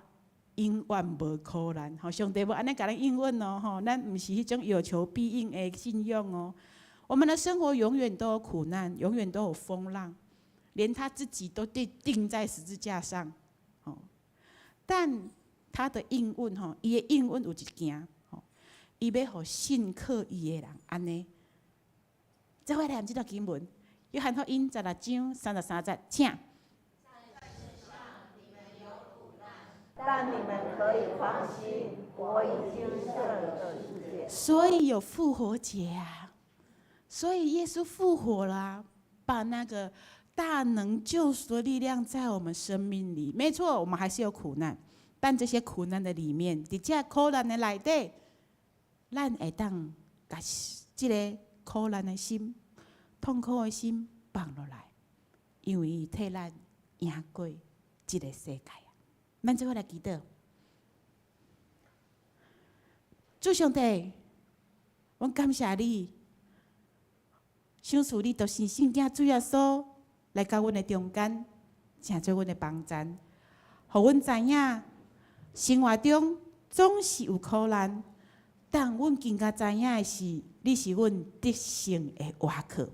[SPEAKER 5] 永遠無苦難。吼，上帝無按呢共咱應允哦，吼，咱毋是彼種有求必應的信仰哦。我們的生活永遠都有苦難，永遠都有風浪，連他自己都被釘在十字架上。吼，但他的應允，吼，伊的應允有一件，吼，伊欲予信靠伊的人按呢。做伙來念這段經文。約翰福音16章33節，請。
[SPEAKER 1] 在世上你們有苦難，但你們可以放心，我已經勝了世界。
[SPEAKER 5] 所以有復活節啊！所以耶穌復活了啊，把那個大能救贖的力量在我們生命裡。沒錯，我們還是有苦難，但這些苦難的裡面，佇這苦難的內底，咱會當共這个苦難的心、痛苦的心放落來，因為伊替咱贏過這个世界啊！咱做伙來祈禱，主上帝，阮感謝你，賞賜你獨生聖子主耶穌來到阮的中間，成做阮的幫贊，予阮知影生活中總是有苦難，但阮更加知影的是，你是阮得勝的倚靠。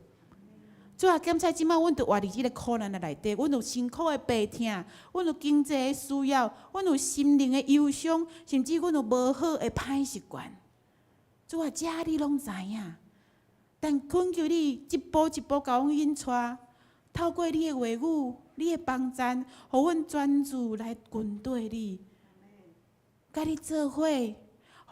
[SPEAKER 5] 主啊，感謝這擺阮著活佇這个苦難的內底，阮有辛苦的病痛，阮有經濟的需要，阮有心靈的憂傷，甚至阮有無好的歹習慣。主啊，這你攏知影，但懇求你一步一步共阮引帶，透過你的話語、你的幫贊，予阮專注來跟綴你，佮你做伙，予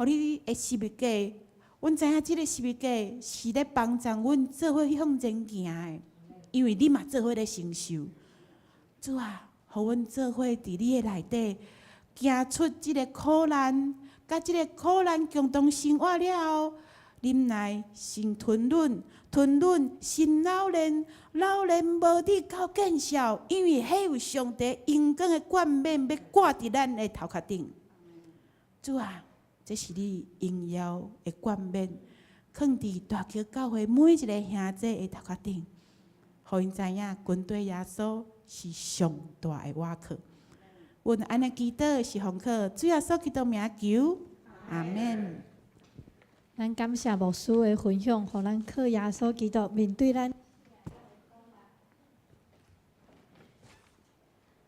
[SPEAKER 5] 你的十字架。阮知影這个十字架是咧幫助阮做伙向前行的，因為你嘛做伙咧承受。主啊，予阮做伙佇你的內底，行出這个苦難，佮這个苦難共同生活了後，忍耐成吞忍，吞忍成老练，老练无至到见效，因为彼有上帝荣光的冠冕欲挂伫咱的头壳顶。主啊，这是你荣耀的冠冕，囥伫大桥教会每一个兄弟的头壳顶，予𪜶知影跟随耶稣是上大的倚靠。阮按呢祈祷是奉靠主耶稣基督名求，阿们。
[SPEAKER 3] 咱感谢牧师的分享，予咱靠耶稣基督面对咱。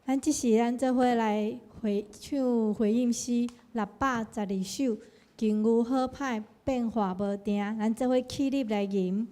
[SPEAKER 3] 咱这时咱做伙来回唱回应诗612首，经有好歹变化无定，咱做伙起立来吟。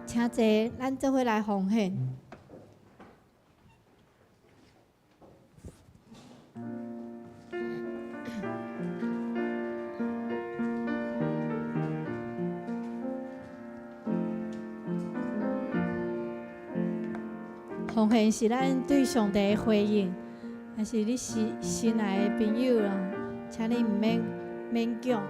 [SPEAKER 3] 请坐，咱做伙来奉献。奉献是咱对上帝的回应，若是你是新来的朋友啦，请你毋免勉强。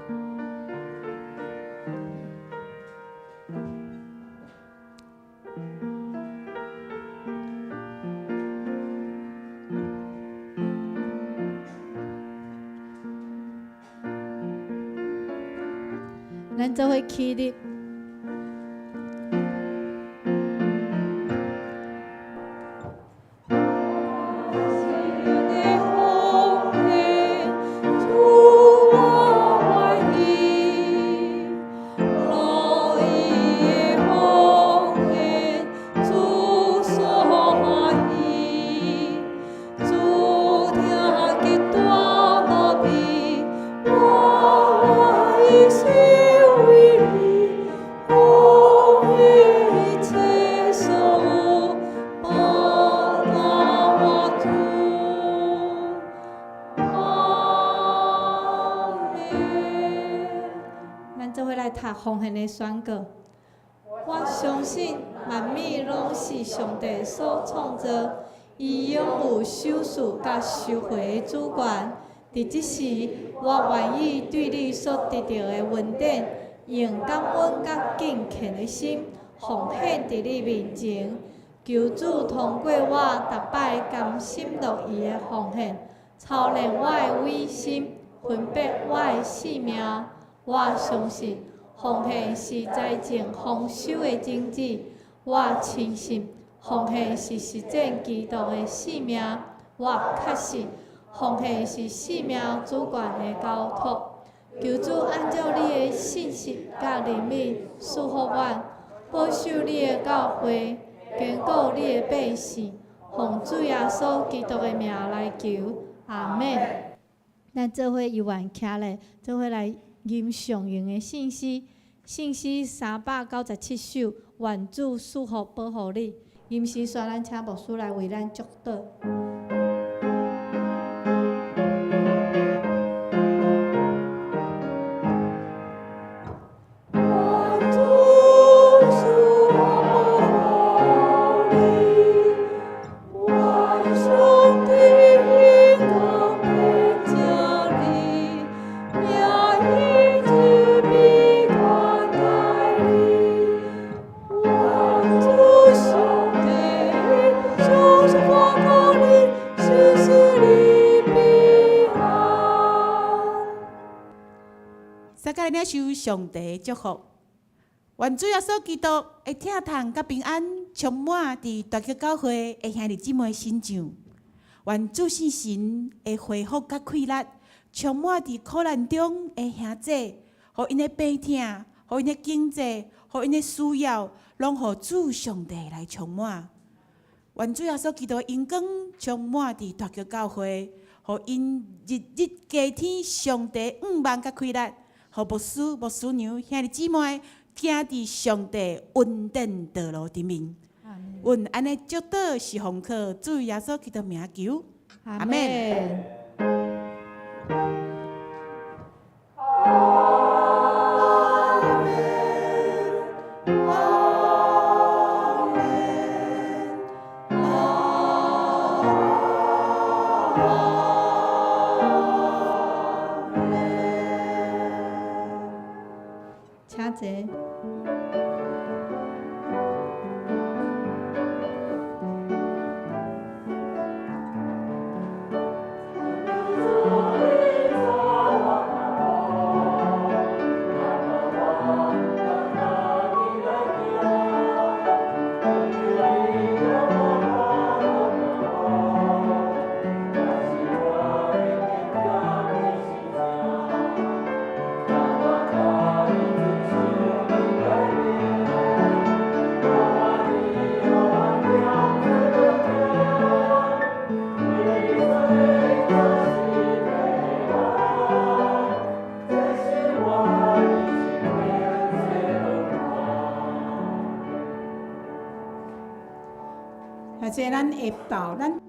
[SPEAKER 3] 咱做伙起立。咱做伙来读奉献的宣告。我相信万物拢是上帝所创造，伊拥有赏赐佮收回的主权。伫这时，我愿意对你所得著的恩典，用感恩佮敬虔的心奉献伫你面前。求主通过我逐摆甘心乐意的奉献，操练我的伪心，分別我的性命。我相信奉獻是財政豐收的種子。我深信奉獻是實踐基督的使命。我確信奉獻是生命主權的交託。求主按照你的信實佮憐憫賜福阮，保守你的教會，堅固你的百姓。奉主耶穌基督的名來求，阿們。咱做伙猶原徛咧，做伙來吟上榮的聖詩，聖詩397首，願主賜福保護你。吟詩煞，咱請牧師來為咱祝禱。
[SPEAKER 5] 領受上帝祝福，願主耶穌基督的疼痛佮平安充滿佇大橋教會的兄弟姊妹身上。願主聖神的恢復佮氣力充滿佇苦難中的兄弟，予𪜶的病痛，予𪜶的經濟，予𪜶的需要，攏予主上帝來充滿。願主耶穌基督的榮光充滿佇大橋教會，予𪜶日日加添上帝向望佮氣力。予牧師、牧師娘、兄弟姊妹行佇上帝恩典道路頂面。阮按呢祝禱是奉靠主耶穌基督名求，阿們。
[SPEAKER 3] 請坐。
[SPEAKER 1] 或者咱下晝，咱。